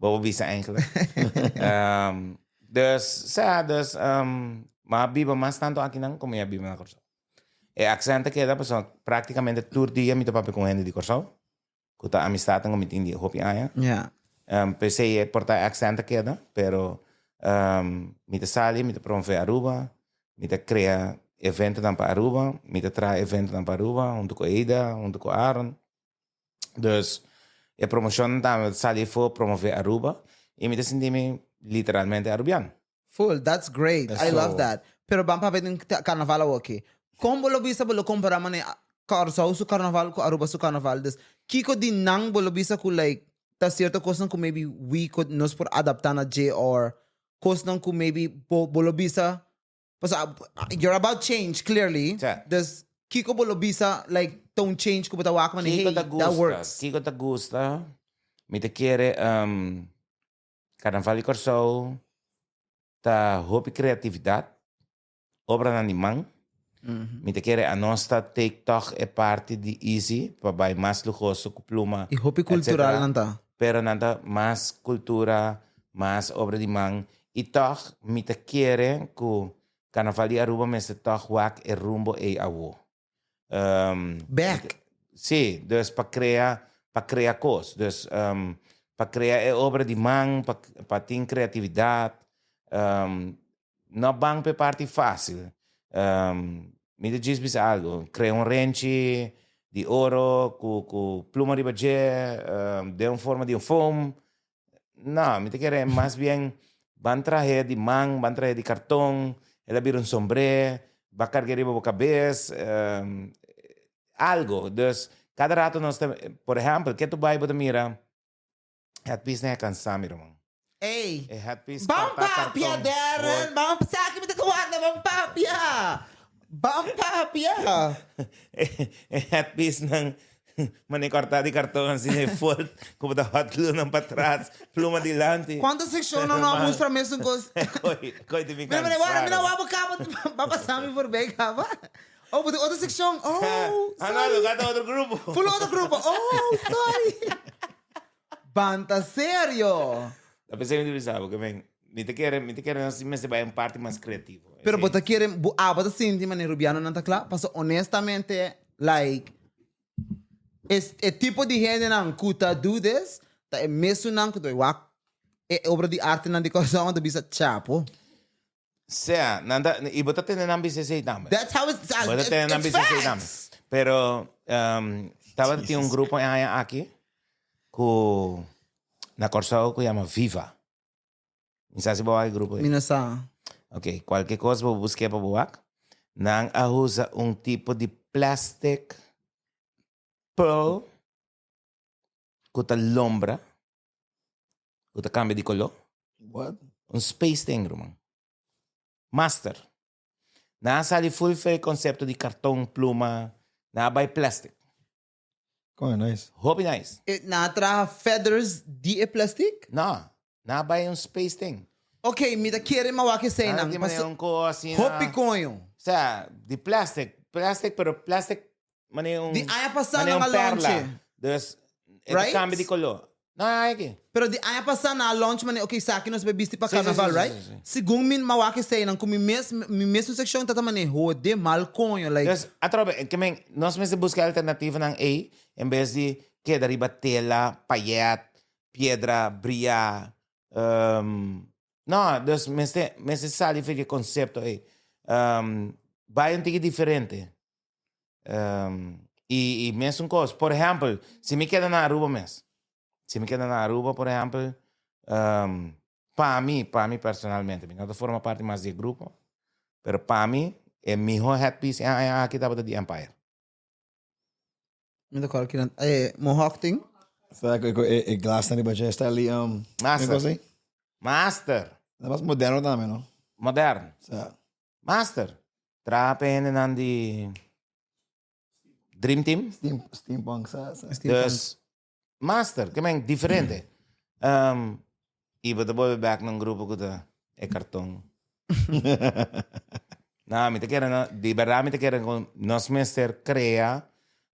Bo bisa eigenlijk. um, dus, sa, dus, um, ma biba mas tanto akinan como mi a biba na Kòrsou. E accent a keda, pasobra prácticamente tur dia mi ta papia ku hende di Kòrsou. Ku ta amistadnan ku mi tin di hopi aña. Um, p'esei e por ta e accent a keda, pero um, mi ta sali, mi ta promove Aruba, mi ta crea eventonan pa Aruba, mi ta traha eventonan pa Aruba hunto ku Eida, hunto ku Aaron. Dus e promocionnan tambe ta sali afó promove Aruba y mi ta sinti mi literalmente Arubiano. Full, that's great. I love Eso. that. Pero ban papia den carnaval awoki. Kon bo lo bisa bo lo compara mane Kòrsou su carnaval ku Aruba su carnaval? Dus kiko di nan bo lo bisa ku like ta cierto kosnan ku maybe we could nos por adapta na dje or kosnan ku maybe bo bo lo bisa pasobra you're about change clearly. Sa. Dus kiko bo lo bisa like ta un change ku bo ta wak mane Kiko hey ta that gusta? works. Kiko ta gusta? Mi ta kere um, Carnaval di Kòrsou. Ta hopi creatividad, obranan di man. Mi ta kere anos ta take toch e parti di easy pa bai mas luhoso cu pluma, Y hopi cultural nan ta. Pero nan ta mas cultura, mas obra di man. Y toch mi ta kere cu Carnaval di Aruba mester toch wak e rumbo ey awo. Back. Sí, dus pa crea, pa crea cos. Dus pa crea e obra di man, pa, pa tin creatividad. No ban p'e parti fácil. Mi ta djis bisa algo, crea un renchi di oro cu, cu pluma riba dje, den un forma di un foam. No, mi ta kere mas bien ban trahe di man, ban trahe di karton, el a bira un sombré, ba karga riba bo kabes, algo. Dus kada rato nos ta, por ehèmpel, ke tu bai bo ta mira het pis nan a kansa mi ruman. Ey, E het pis ban korta papia karton, Darren, word. ban sa ki mi ta warda, ban papia. Ban papia. E het pis nan Mane corta di carton asina e fold cu bo ta hot glue nan patras, pluma dilanti. Cuanto seccion nan no a mustra mesun cos? Coy, coy di mi Mira, mira, wara, mira, cansado. wou caba, ba pasa mi voorbij caba. Oh, bo tin otro seccion. Oh, Ah, no, sorry. lo gata otro grupo. Full otro grupo. Oh, sorry. Ban ta serio. Ta pensé mi ta bisa bo que men, mi ta kere, mi ta kere nos mester bai un parti mas creativo. Pero bo ta kere, bo, ah, bo ta sinti manera Rubiano nan ta kla? Pasobra honestamente, like, es, e tipo di hendenan ku ta do this, ta e mesunnan ku ta bai wak e obra di artenan di Kòrsou anto bisa chapo. Sea, nan ta, i bo ta tende nan bisa esei tambe. That's how it's, Bo ta tende nan it's bisa esei tambe. facts. Pero, um, tabata tin un grupo e aña aki ku na Kòrsou ku yama Viva. Mi sa si bo wak e grupo ei. Mi no sa. Ok, kualke kos bo busk'é pa bo wak. Nan a usa un tipo di plastic pearl ku ta lombra, ku ta kambia di koló. What? Un space thing, ruman. Master. Nan a sali full for e konsepto di karton, pluma, nan a bai plastic. Kon nice. Hopi nice. E, nan a traha feathers di e plastic? No, nan a bai un space thing. Ok, mi ta kere ma wak esei Nan nan. tin manera Paso, un ko asina. hopi koño. Osea, di plastic, plastic, pero plastic manera un Di aña pasá manera nan a un perla. launch. Dus, e ta Right? cambia di color. No, ai aki. Pero di aña pasá nan a launch manera, ok, esaki nos bay bisti pa Sí, sí, sí, carnaval, sí, right? sí, sí. Segun mi ma wak esei nan, ku mi mes, mi mesun sekshon ta ta manera hode mal koño, like. Dus, atrobe, ke men, nos mester buska alternativanan ei, en bes di keda riba tela, payet, piedra, bria, No, dus mester, mester sali for di e concepto ei. Bai un tiki diferente. I, i mesun cos. Por ehempel, si mi keda na Aruba mes, si mi keda na Aruba, por ehempel, pa mi, pa mi personalmente, mi no ta forma parti mas di e grupo, pero pa mi, e miho headpiece e aña aki tabata di Empire. Mi ta kòrda kinan e mohawk tin. Sa ku e glas nan riba dje sta li um Master. Master. Ta mas moderno tambe no? Moderno. Sa. Master. Traha pa e hendenan di Dream Team. Steam, steampunk sa sa. Dus master, ke men diferente. Um, i bo ta bolbe bek na un grupo ku ta e karton. No, mi ta kere no, di berdad mi ta kere ku nos mester krea,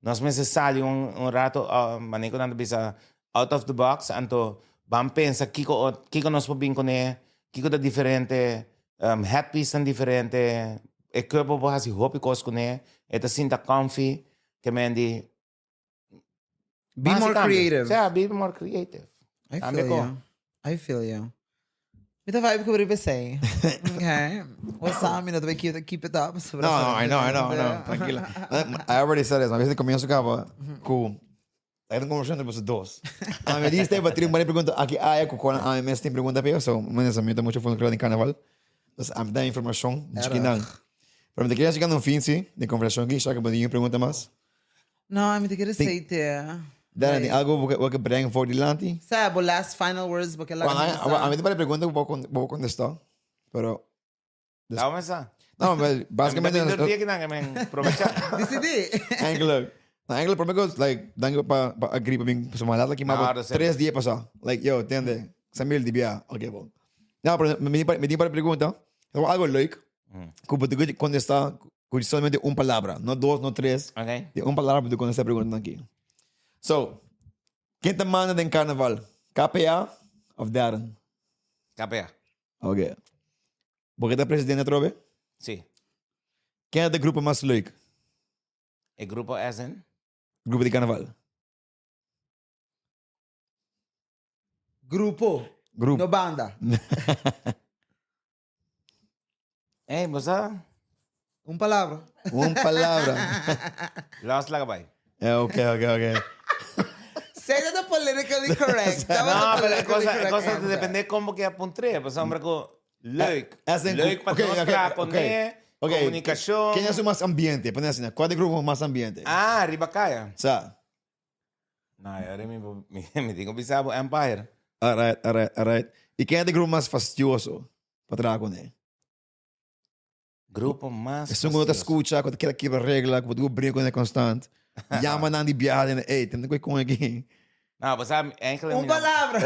nos mester sali un un rato, uh, manera ku nan ta bisa out of the box, anto ban pensa kiko ot, kiko nos por bin kuné, kiko ta diferente, um, headpiece nan diferente, e cuerpo por hasi hopi kos kuné, e ta sinta comfy, ke men di Be more creative. Yeah, be more creative. I feel you. I feel you. Mi ta vibe ku riba esei. Okay. What's up? Mi no ta bay keep, keep it up. No, no, I know, I know, I know. Tranquila. I already said this. Ma vez comienzo caba ku Hay una conversación entre vosotros dos. A me diste pa tin pregunta aki aya ku kon a mes tin pregunta pe so men sa mi ta mucho folklore en carnaval. Entonces a me da información chiquinan. Pero me te quería llegar a un fin sí de conversación aquí, ya que me pregunta más. No, mi ta kere say te. Dani, tin algo bo ke brengen voor dilanti? Sa, bo last final words bo ke laga Bueno, mi a, a, mi te pare pregunta ku bo contestá, pero Dame esa. No, maar básicamente Mi ta bin door men probecha. Decidí. Eigenlijk. Nou, eigenlijk probeer ik like, dank je pa, pa agree pa mim, so maar laat ik maar No, dat is tres días pasá. Like, yo, tende, Samir di bia, oké, bon. No, pero mi mi tin par pregunta. Tengo algo leuk. Ku bo tin kontestá ku solamente un palabra. No dos, no tres. Ok. Di un palabra bo tin kontestá e pregunta aki. So, ken ta manda den karnaval? KPA of Darren? KPA. Ok. Bo ke ta presidente atrobe? Si. Ken ta e grupo mas leuk? E grupo as in? Grupo di karnaval. Grupo. Grupo. No banda. Ey, bo sa? Un palabra. Un palabra. Los laga bai. Eh, ok, ok, ok. Say that the politically correct. That was No, the pero e politically cosa, e correct cosa ta answer. depende con bo ke apuntr'é. Pasobra ku leuk. As in, Leuk pa ok, nos ok, traha ok. kuné, Ok. komunikashon. Ken a su mas ambiente? Pone asina. Kua di grupo mas ambiente? Ah, riba kaya. Sa. No, ahora mi, mi, mi tin ku bisa bo Empire. Alright, alright, alright. I ken ta e grupo mas fastioso pa traha kuné? Grupo mas Esun ku no ta fastioso. skucha, ku ta keda kibra regla, ku bo tin ku bringa kuné konstant. Yama nan di biaha den, ey, tende ku e kon aki. No, bo sa, eigenlijk Un mi no. palabra.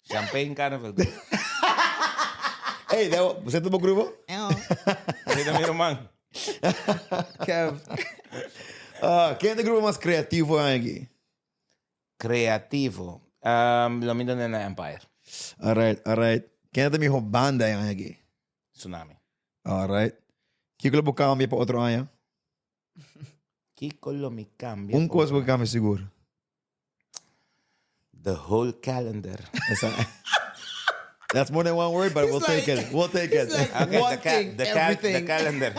Champagne Carnival Group. Ey, Leo, bo ta bo grupo? Ew. Esei ta mi ruman. Kev. Ah, ken ta e grupo mas creativo aki? Creativo. Um, lo mi done na Empire. Alright, alright. Ken ta miho banda aki? Tsunami. Alright. Kiko lo bo cambia pa otro aña? Kiko lo mi cambia? Un cos bo cambia sigur. The whole calendar. Esa. That's more than one word, but He's we'll like- take it. We'll take it. he's like- Okay, One the, ca thing, the, cal the everything. calendar.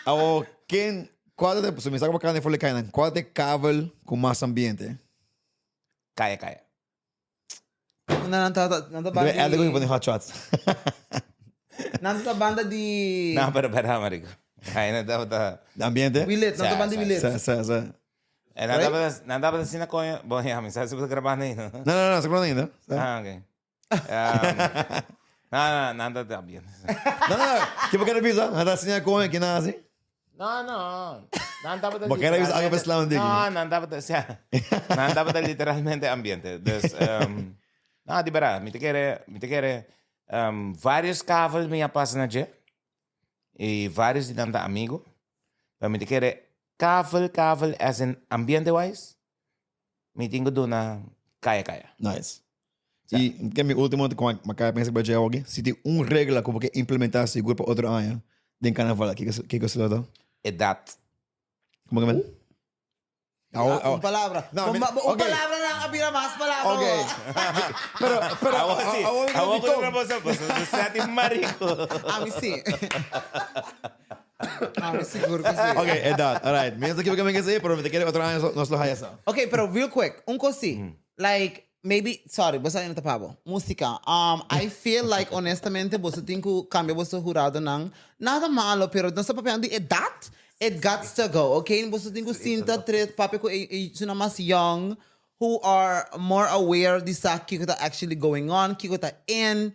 Awo, ken, cuál te, so mi saco bacana for le kainan, cuál te kabel con más ambiente? Kaya, kaya. No, nan ta nan ta Debe banda add di ko pone hot shots. Nan ta banda di No, pero espera, marico. Ahí no tabata. Ambiente? Willet, nan ta Sa, banda di sa, Willet. Sa, sa, sa. Eh, nan tabata, nan tabata asina coño. Bon, ya, mi sa si bo ta grabando ahí, no? No, no, no, seguro ainda. Sa. Ah, ok. Um, no, no, nan tabata ambiente. No, no, no. Ke bo kere bisa? Nan ta asina coño ki nan hasi? No, no. Nan tabata Bo kere bisa algo literalmente- beslaan diki. No, nan tabata, o sea, nan tabata literalmente ambiente. Dus, um, no, di bera, mi te kere, mi te kere, um, varios kavel mi a pasa na dje. Y varios di nan ta amigo. Pero mi te kere kavel, kavel as in ambiente wise, mi tin ku duna kaya kaya. Nice. Y ke mi ultimo te kon ma kaya pensa ba dje awor si tin un regla ku bo ke implementa sigur pa otro aña den carnaval kiko kiko sila ta? Edad. Como ke men? Ah, un palabra. No, Un mi- un ok. palabra nan a bira mas palabra. Ok. Pero, pero, Awor sí. awor mi Awor ku con. no boso, boso sa tin marico. A mi sí. A mi sigur ku sí. Ok, edad. Alright. Mi no sa kiko ke men ke sey, pero mi ta kere otro aña nos lo haya sa. Ok, pero real quick, un cos sí. Like, maybe, sorry, boso a tapa bo. Música. I feel like, honestamente, boso tin ku cambia boso juradonan. Nada malo, pero nos ta papiando di edad. It gots to go, ok? Boso tin ku sinta tres papia ku e, e esnan mas young, who are more aware di sa kiko ta actually going on, kiko ta in,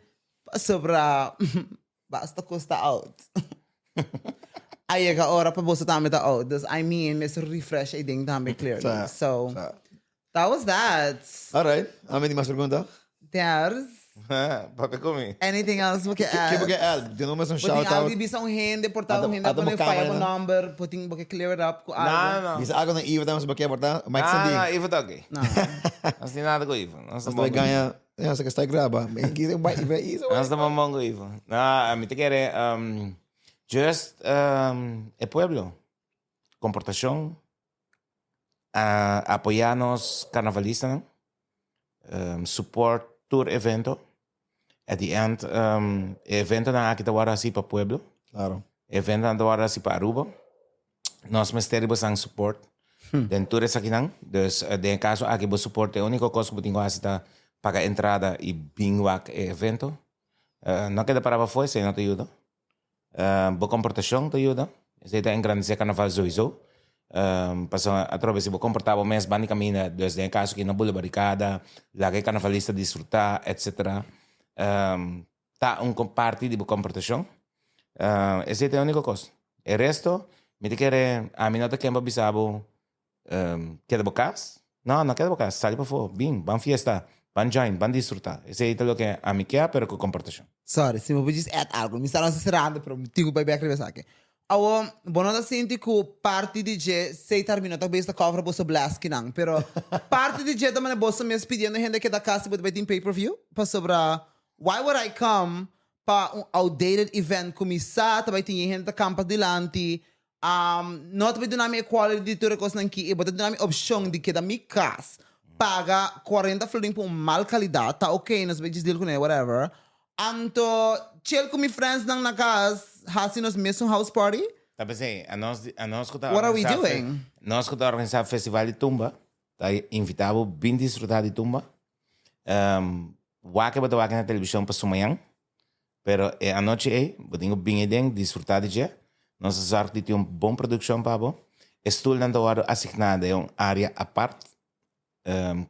pasobra basta kos ta out. A yega ora pa boso tambe ta out. Dus I mean, mester refresh e ding tambe clearly. Sa, So, sa. that was that. Alright. Ami tin mas pregunta? There's Papia ku mi. anything else bo ke add? Ke bo ke add? Di no mes un Bo tin shout algo out. di bisa un hende, por ta Ata- un hende ata a pone bo camera fire bo na. number, bo tin bo ke clear it up ku No, algo. no. Bisa algo na Ivo tambe si bo ke por ta. Mike No, Sandy. no, Ivo ta ok. No. Nos tin nada ku Ivo. Nos ta Nos ta bon ku gaña. Ya, sa ke sta graba. Men kise bai Ivo iso. Nos ta bon ku Ivo. No, ami ta kere um, just um, e pueblo. Komportashon. Uh, apoyá nos karnavalistanan. Um, support tur evento. At the end, um, e eventonan aki ta wòrdu hasi pa pueblo. Claro. E eventonan ta wòrdu hasi pa Aruba. Nos mester di bosan support den tur esakinan. Dus eh, den e kaso aki bo support e úniko kos ku bo tin ku hasi ta paga entrada i bin wak e evento. Eh, no keda para pafó, esei no ta yuda. Bo komportashon ta yuda. Esei ta engrandesé karnaval souiso. Pasobra atrobe si bo komportá bo mes banda di kaminda, dus den e kaso ki no bula barikada, laga e karnavalista disfrutá, etsetera, ta un parti di bo komportashon. Esei ta e úniko kos. E resto, mi ta kere, ami no ta ken pa bisa bo keda bo kas. No, no keda bo kas, sali pafó, bin, ban fiesta. Ban join, ban disfruta. Esei ta loke ami ke, pero ku komportashon. Sorry, si mi por djis add algo. Mi sta nos cerrando, pero mi tin ku bai bek riba esaki. Awo, bo no ta sinti ku parti di dje, Seitar mi no ta bes ta cover boso bleskinan, pero parti di dje ta manera boso mes pidiendo hende keda kas si bo ta bai tin pay per view? Pasobra why would I come pa un outdated event ku mi sa ta bai tin hende ta kampa dilanti, No ta bai duna mi e quality di tur e kosnan ki i bo ta duna mi opshon di keda mi kas paga cuarenta florin pa un mal kalidat ta ok nos bai djis deal kune whatever anto chill ku mi friendsnan na kas hasi nos mesun house party. Ta p'esei anos anos ku ta What are we organisá fe doing? nos ku ta organisá festival di tumba ta invitá bo bin disfrutá di tumba wak e bo ta wak na televishon pa sumayan Pero e anochi ei, bo tin ku bin ei den, disfrutá di dje. Nos a sòrg di tin un bon produkshon pa bo. E stulnan ta wòrdu asigná den un área apart,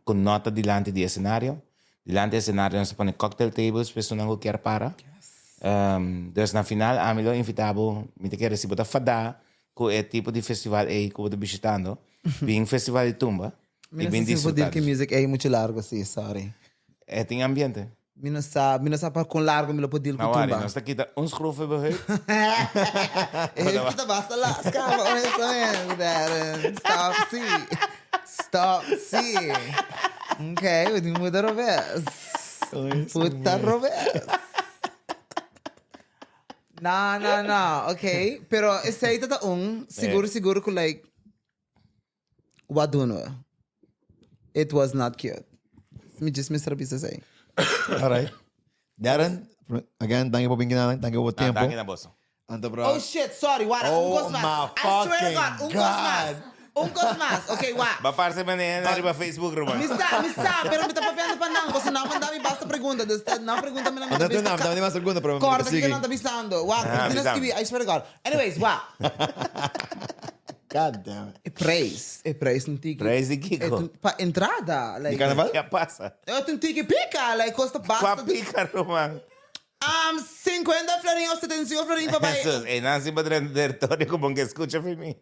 ku no ta dilanti di esenario. Dilanti di esenario nos ta pone cocktail tables pa esunnan ku kier para. Dus na final ami lo invitá bo, mi ta kere si bo ta fadá ku e tipo di festival ei ku bo ta bishitando, bin Festival di Tumba Mi i no bin sa si bo disfrutá deal di ku dje. music ei muchu largu si, sorry. E tin ambiente. Mi no sa, mi no sa pa kon largo mi lo por deal ku No worry, tumba. nos ta kita un schroef e heup. E heup kita basta las caba, honestamente. Darren, stop si. Stop si. Ok, we tin muda robes. Puta robes. No, no, no, ok. Pero esei ta ta un, sigur, sigur ku like, Wat doen we? It was not cute. Mi just mester a bisa esei. Alright. Darren, again, danki pa bin kina, danki pa bo Ah, tempo. danki na boso. Anto bro. Oh shit, sorry, wara, un Oh kos mas. my I swear to God, fucking un kos mas. God. Un kos mas. Ok, wak. Ba parse manera na riba Facebook, ruman. Mi sa, mi sa, pero mi ta papiando pa nan, pasobra nan manda mi basta pregunta. Dus ta- nan pregunta mi nan mi ta Anda tu bisa nam, dame mas pregunta, pero mi Corda ta kiko sigui. nan ta bisando. Wak, Ah, mi no bisam. skibi, I swear to God. Anyways, wak. God damn it. E prijs, e prijs un tiki. Prijs di kiko? E un- pa entrada. Like, Di carnaval? Ke pasa? E un tiki pika, like kosta Kwa basta. pika, ruman? 50 florin of 75 florin pa bai. Jesus, e nan si pa drenta territorio ku bon ke skucha fi mi.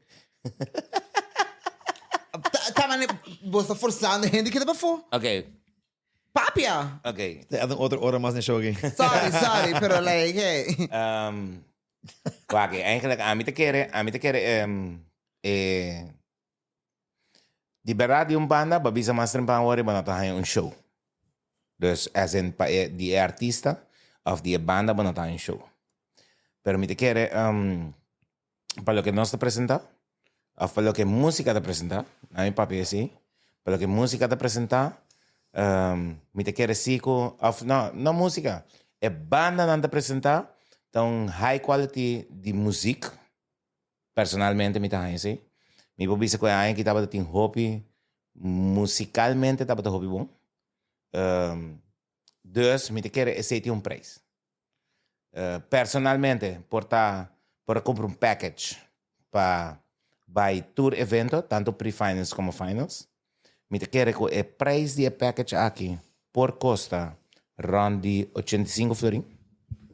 Ta, ta mane, bo sta forzando hende keda pafó. Ok, Papia! ok. Te hacen otro hora mas den show aki. Sorry, sorry, pero like, hey. Um, wak, eigenlijk ami ta kere, ami ta kere um, eh, di berdad di un banda, ba bisa mas trempan wori, ba no ta haña un show. Dus as in pa e, di e artista of di e banda ba no ta haña un show. Pero mi ta kere um, pa loke nos ta presenta, of pa loke musica ta presenta, na mi papia así, pa loke musica ta presenta, um, mi ta kere si ku, of no, no musica, e bandanan ta presenta, ta un high quality di muziek, personalmente mi ta haña así. Mi por bisa ku e aña aki tabata tin hopi, musicalmente tabata hopi bon. Um, dus mi ta kere esei tin un prijs. Personalmente por ta por a cumpra un package pa bay tur evento, tanto pre-finals como finals. Mi ta kere cu e prijs di e package aki por costa rond di 85 florin.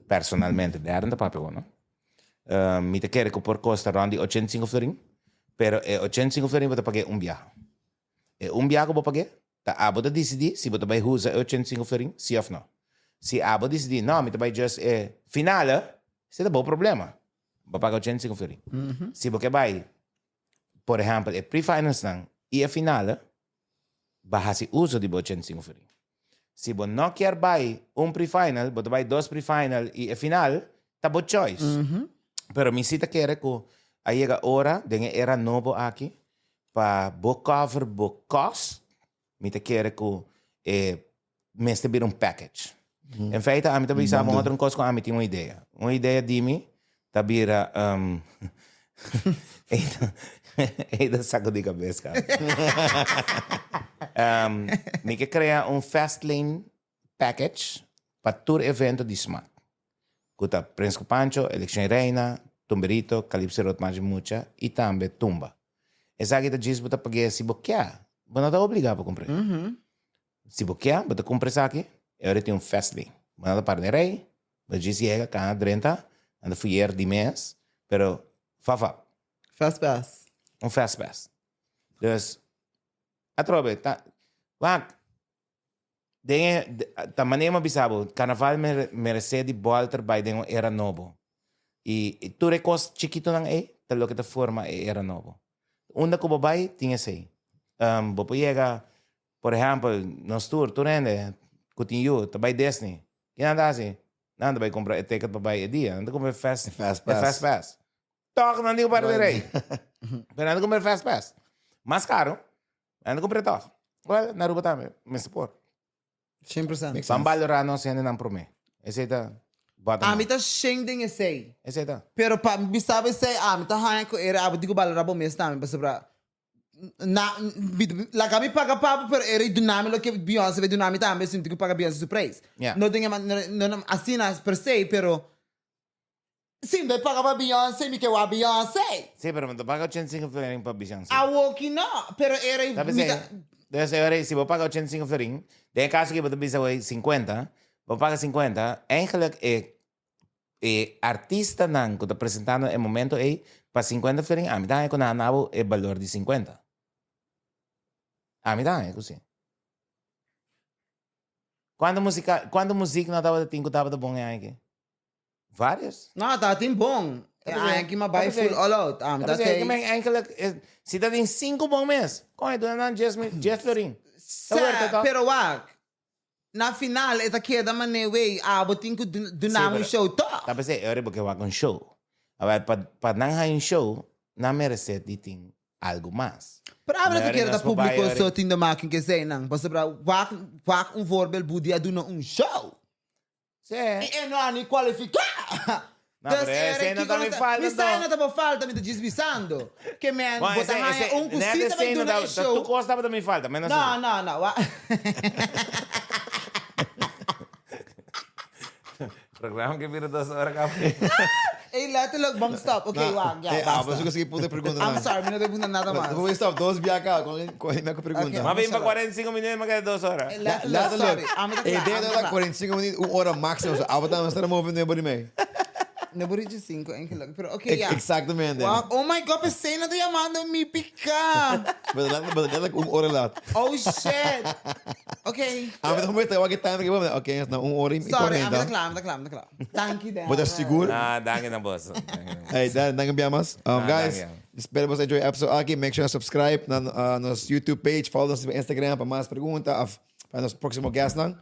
Personalmente, Darren ta papia cu no. Mi ta kere cu por costa rond di 85 florin, pero e 85 florin bo ta pag'e un biaha. E un biaha cu bo pag'e, Ta abo ta disidí si bo ta bai usa e 85 florin, sí òf no. Si abo disidí, no, mi ta bai just e finale, esei ta bo problema. Bo paga 85 florin. Si bo ke bai, por ehèmpel, e pre-finalsnan i e finale, bo hasi uso di bo 85 florin. Si bo no kier bai un pre-final, bo ta bai dos pre-final i e final, ta bo choice. Pero mi sí ta kere ku a yega ora den e era nobo aki Pa bo cover bo cost, mi ta kere ku e mester bira un package. En feite ami ta bisa bo otro un kos ku ami tin un idea. Un idea di mi ta bira Ey ta sakudí kabes kaba. Mi ke krea un fast lane package pa tur evento di smaak. Ku ta Prins ku Pancho, Elekshon Reina, Tumberito, Calypso Road March Mucha i tambe Tumba. Esaki ta djis bo ta pag'é si bo kia. Bo no ta obligá pa kumpr'é. Si bo kia, bo ta kumpra esaki, e ora tin un fast lane. Bo no ta para den rei, bo djis yega, kana drenta, nan ta fuyer di mes, pero fa fa. Fast pass. Un fast pass. Dus, atrobe, ta, wak. Den e, ta manera mi a bisa bo, carnaval merece di bolter bai den un era nobo. Y tur e cos chikitonan ey ta loke ta forma e era nobo. Unda cu bo bai tin esey. Bo por yega, por ehempel, nos tur, tur hende cu tin yu ta bai Disney. Ki nan ta haci? Nan ta bai cumpra e ticket pa bai e dia. Nan ta cumpra e fast, Fast e pass. fast pass. Toch nan tin cu para di rey. Pero nan ta cumpra e fast pass. Mas caro, nan ta cumpra toch. Well, na Aruba tambe, mester por. 100%. Makes Ban sense. balorá nos hendenan promé. Esei ta bottom Ami line. ta shen den esei. Esei ta. Pero pa mi bisa bo esei, ami ta haña ku era abo di ku balorá bo mes tambe pasobra na mi laga mi paga pa bo pero era i duna mi loke Beyoncé bai duna mi tambe si mi tin ku paga Beyoncé su preis. Ya. No den e manera no no asina per se pero Si mi paga pa Beyoncé mi ke wak Beyoncé. Sí, pero mi ta paga 85 florin pa Beyoncé. Awoki no, pero era Ta mi pensé, ta debe ser ora, si bo paga 85 florin, den e caso aki bo ta bisa wey 50, bo paga 50, eigenlijk e e artistanan cu ta presentando e momento ey pa 50 florin, ami ta haña cu nan a nabo e balor di 50. Ami ta haña cu si. Cuanto musica, cuanto muziek no tabata tin cu tabata bon e aña aki? Varios. No, ta tin bon. E aña aki m'a bai full all out. Ah, mi ta Tapos, tei. men eigenlijk, eh, si ta tin cinco bon mes, kon duna nan dies mi, dies florin. Ta Sa, worth it, toch? pero wak. Na final e ta keda mane wey, abo tin ku duna Sí, un pero- show toch? Ta pensé, ora bo ke wak un show. Awel, pa, pa nan haña un show, nan merece di tin algo mas. Pero abo no ta Mary, kere ta nos por bai, publico ora- so tin de maken ke eseinan. Pasobra wak, wak un voorbeeld budi a duna un show. Sí. I e no a ni kualifiká. No, Dus pero era ese no kiko ta nos mi ta- falta, Mi sa no. no ta bo falta, mi ta djis bisando. Ke men, Bueno, bo ta ese- haña ese- un ku net sí ta bai ese no duna ta- e ta show. Tu kos tabata mi falta, menos No, ese. no, no. Wa- Programa ke bira dos ora kaba. Ey, letterlijk, bam stop. Oké, Na, wak, ja, eh, ah, basta. bo sigui punta pregunta I'm nan. sorry, mi no ta pregunta nada mas. Bo stop dos biaca con con me pregunta. Ok. Maar bin pa 45 minuut, maar keda dos ora. Eh, letterlijk, sorry. Ah, mi ta E kla, idea ah, mi ta ta kla. 45 minuut, un ora máximo. So, abo ta estar move no bori mee. No por dicho cinco, eigenlijk. Pero oké, Ex- ja. Exactamente. Wow, Oh my god, Pesena ta llamando mi pica. Maar letterlijk, maar letterlijk un ora laat. Oh shit. Oké. Ah, maar dan moet je wel time geven. Oké, is nou un ora y Sorry, ah, mi ta 40. kla, mi ta kla, mi ta kla. Dank je, Dan. Bo ta sigur? Ah, dank je dan bos. Dank je dan. Hey, dan, dank je mas. Ah, Guys, dank je. espero que vocês enjoy episode aki. Make sure to subscribe na nos YouTube page. Follow nos op Instagram pa mas pregunta of pa nos próximo guest nan.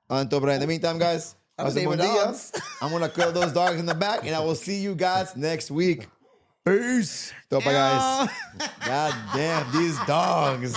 Anto, in the meantime, guys, Have a pasa day bon with dia. dogs. I'm gonna curl those dogs in the back and I will see you guys next week. Peace. Topa, guys. God damn, these dogs.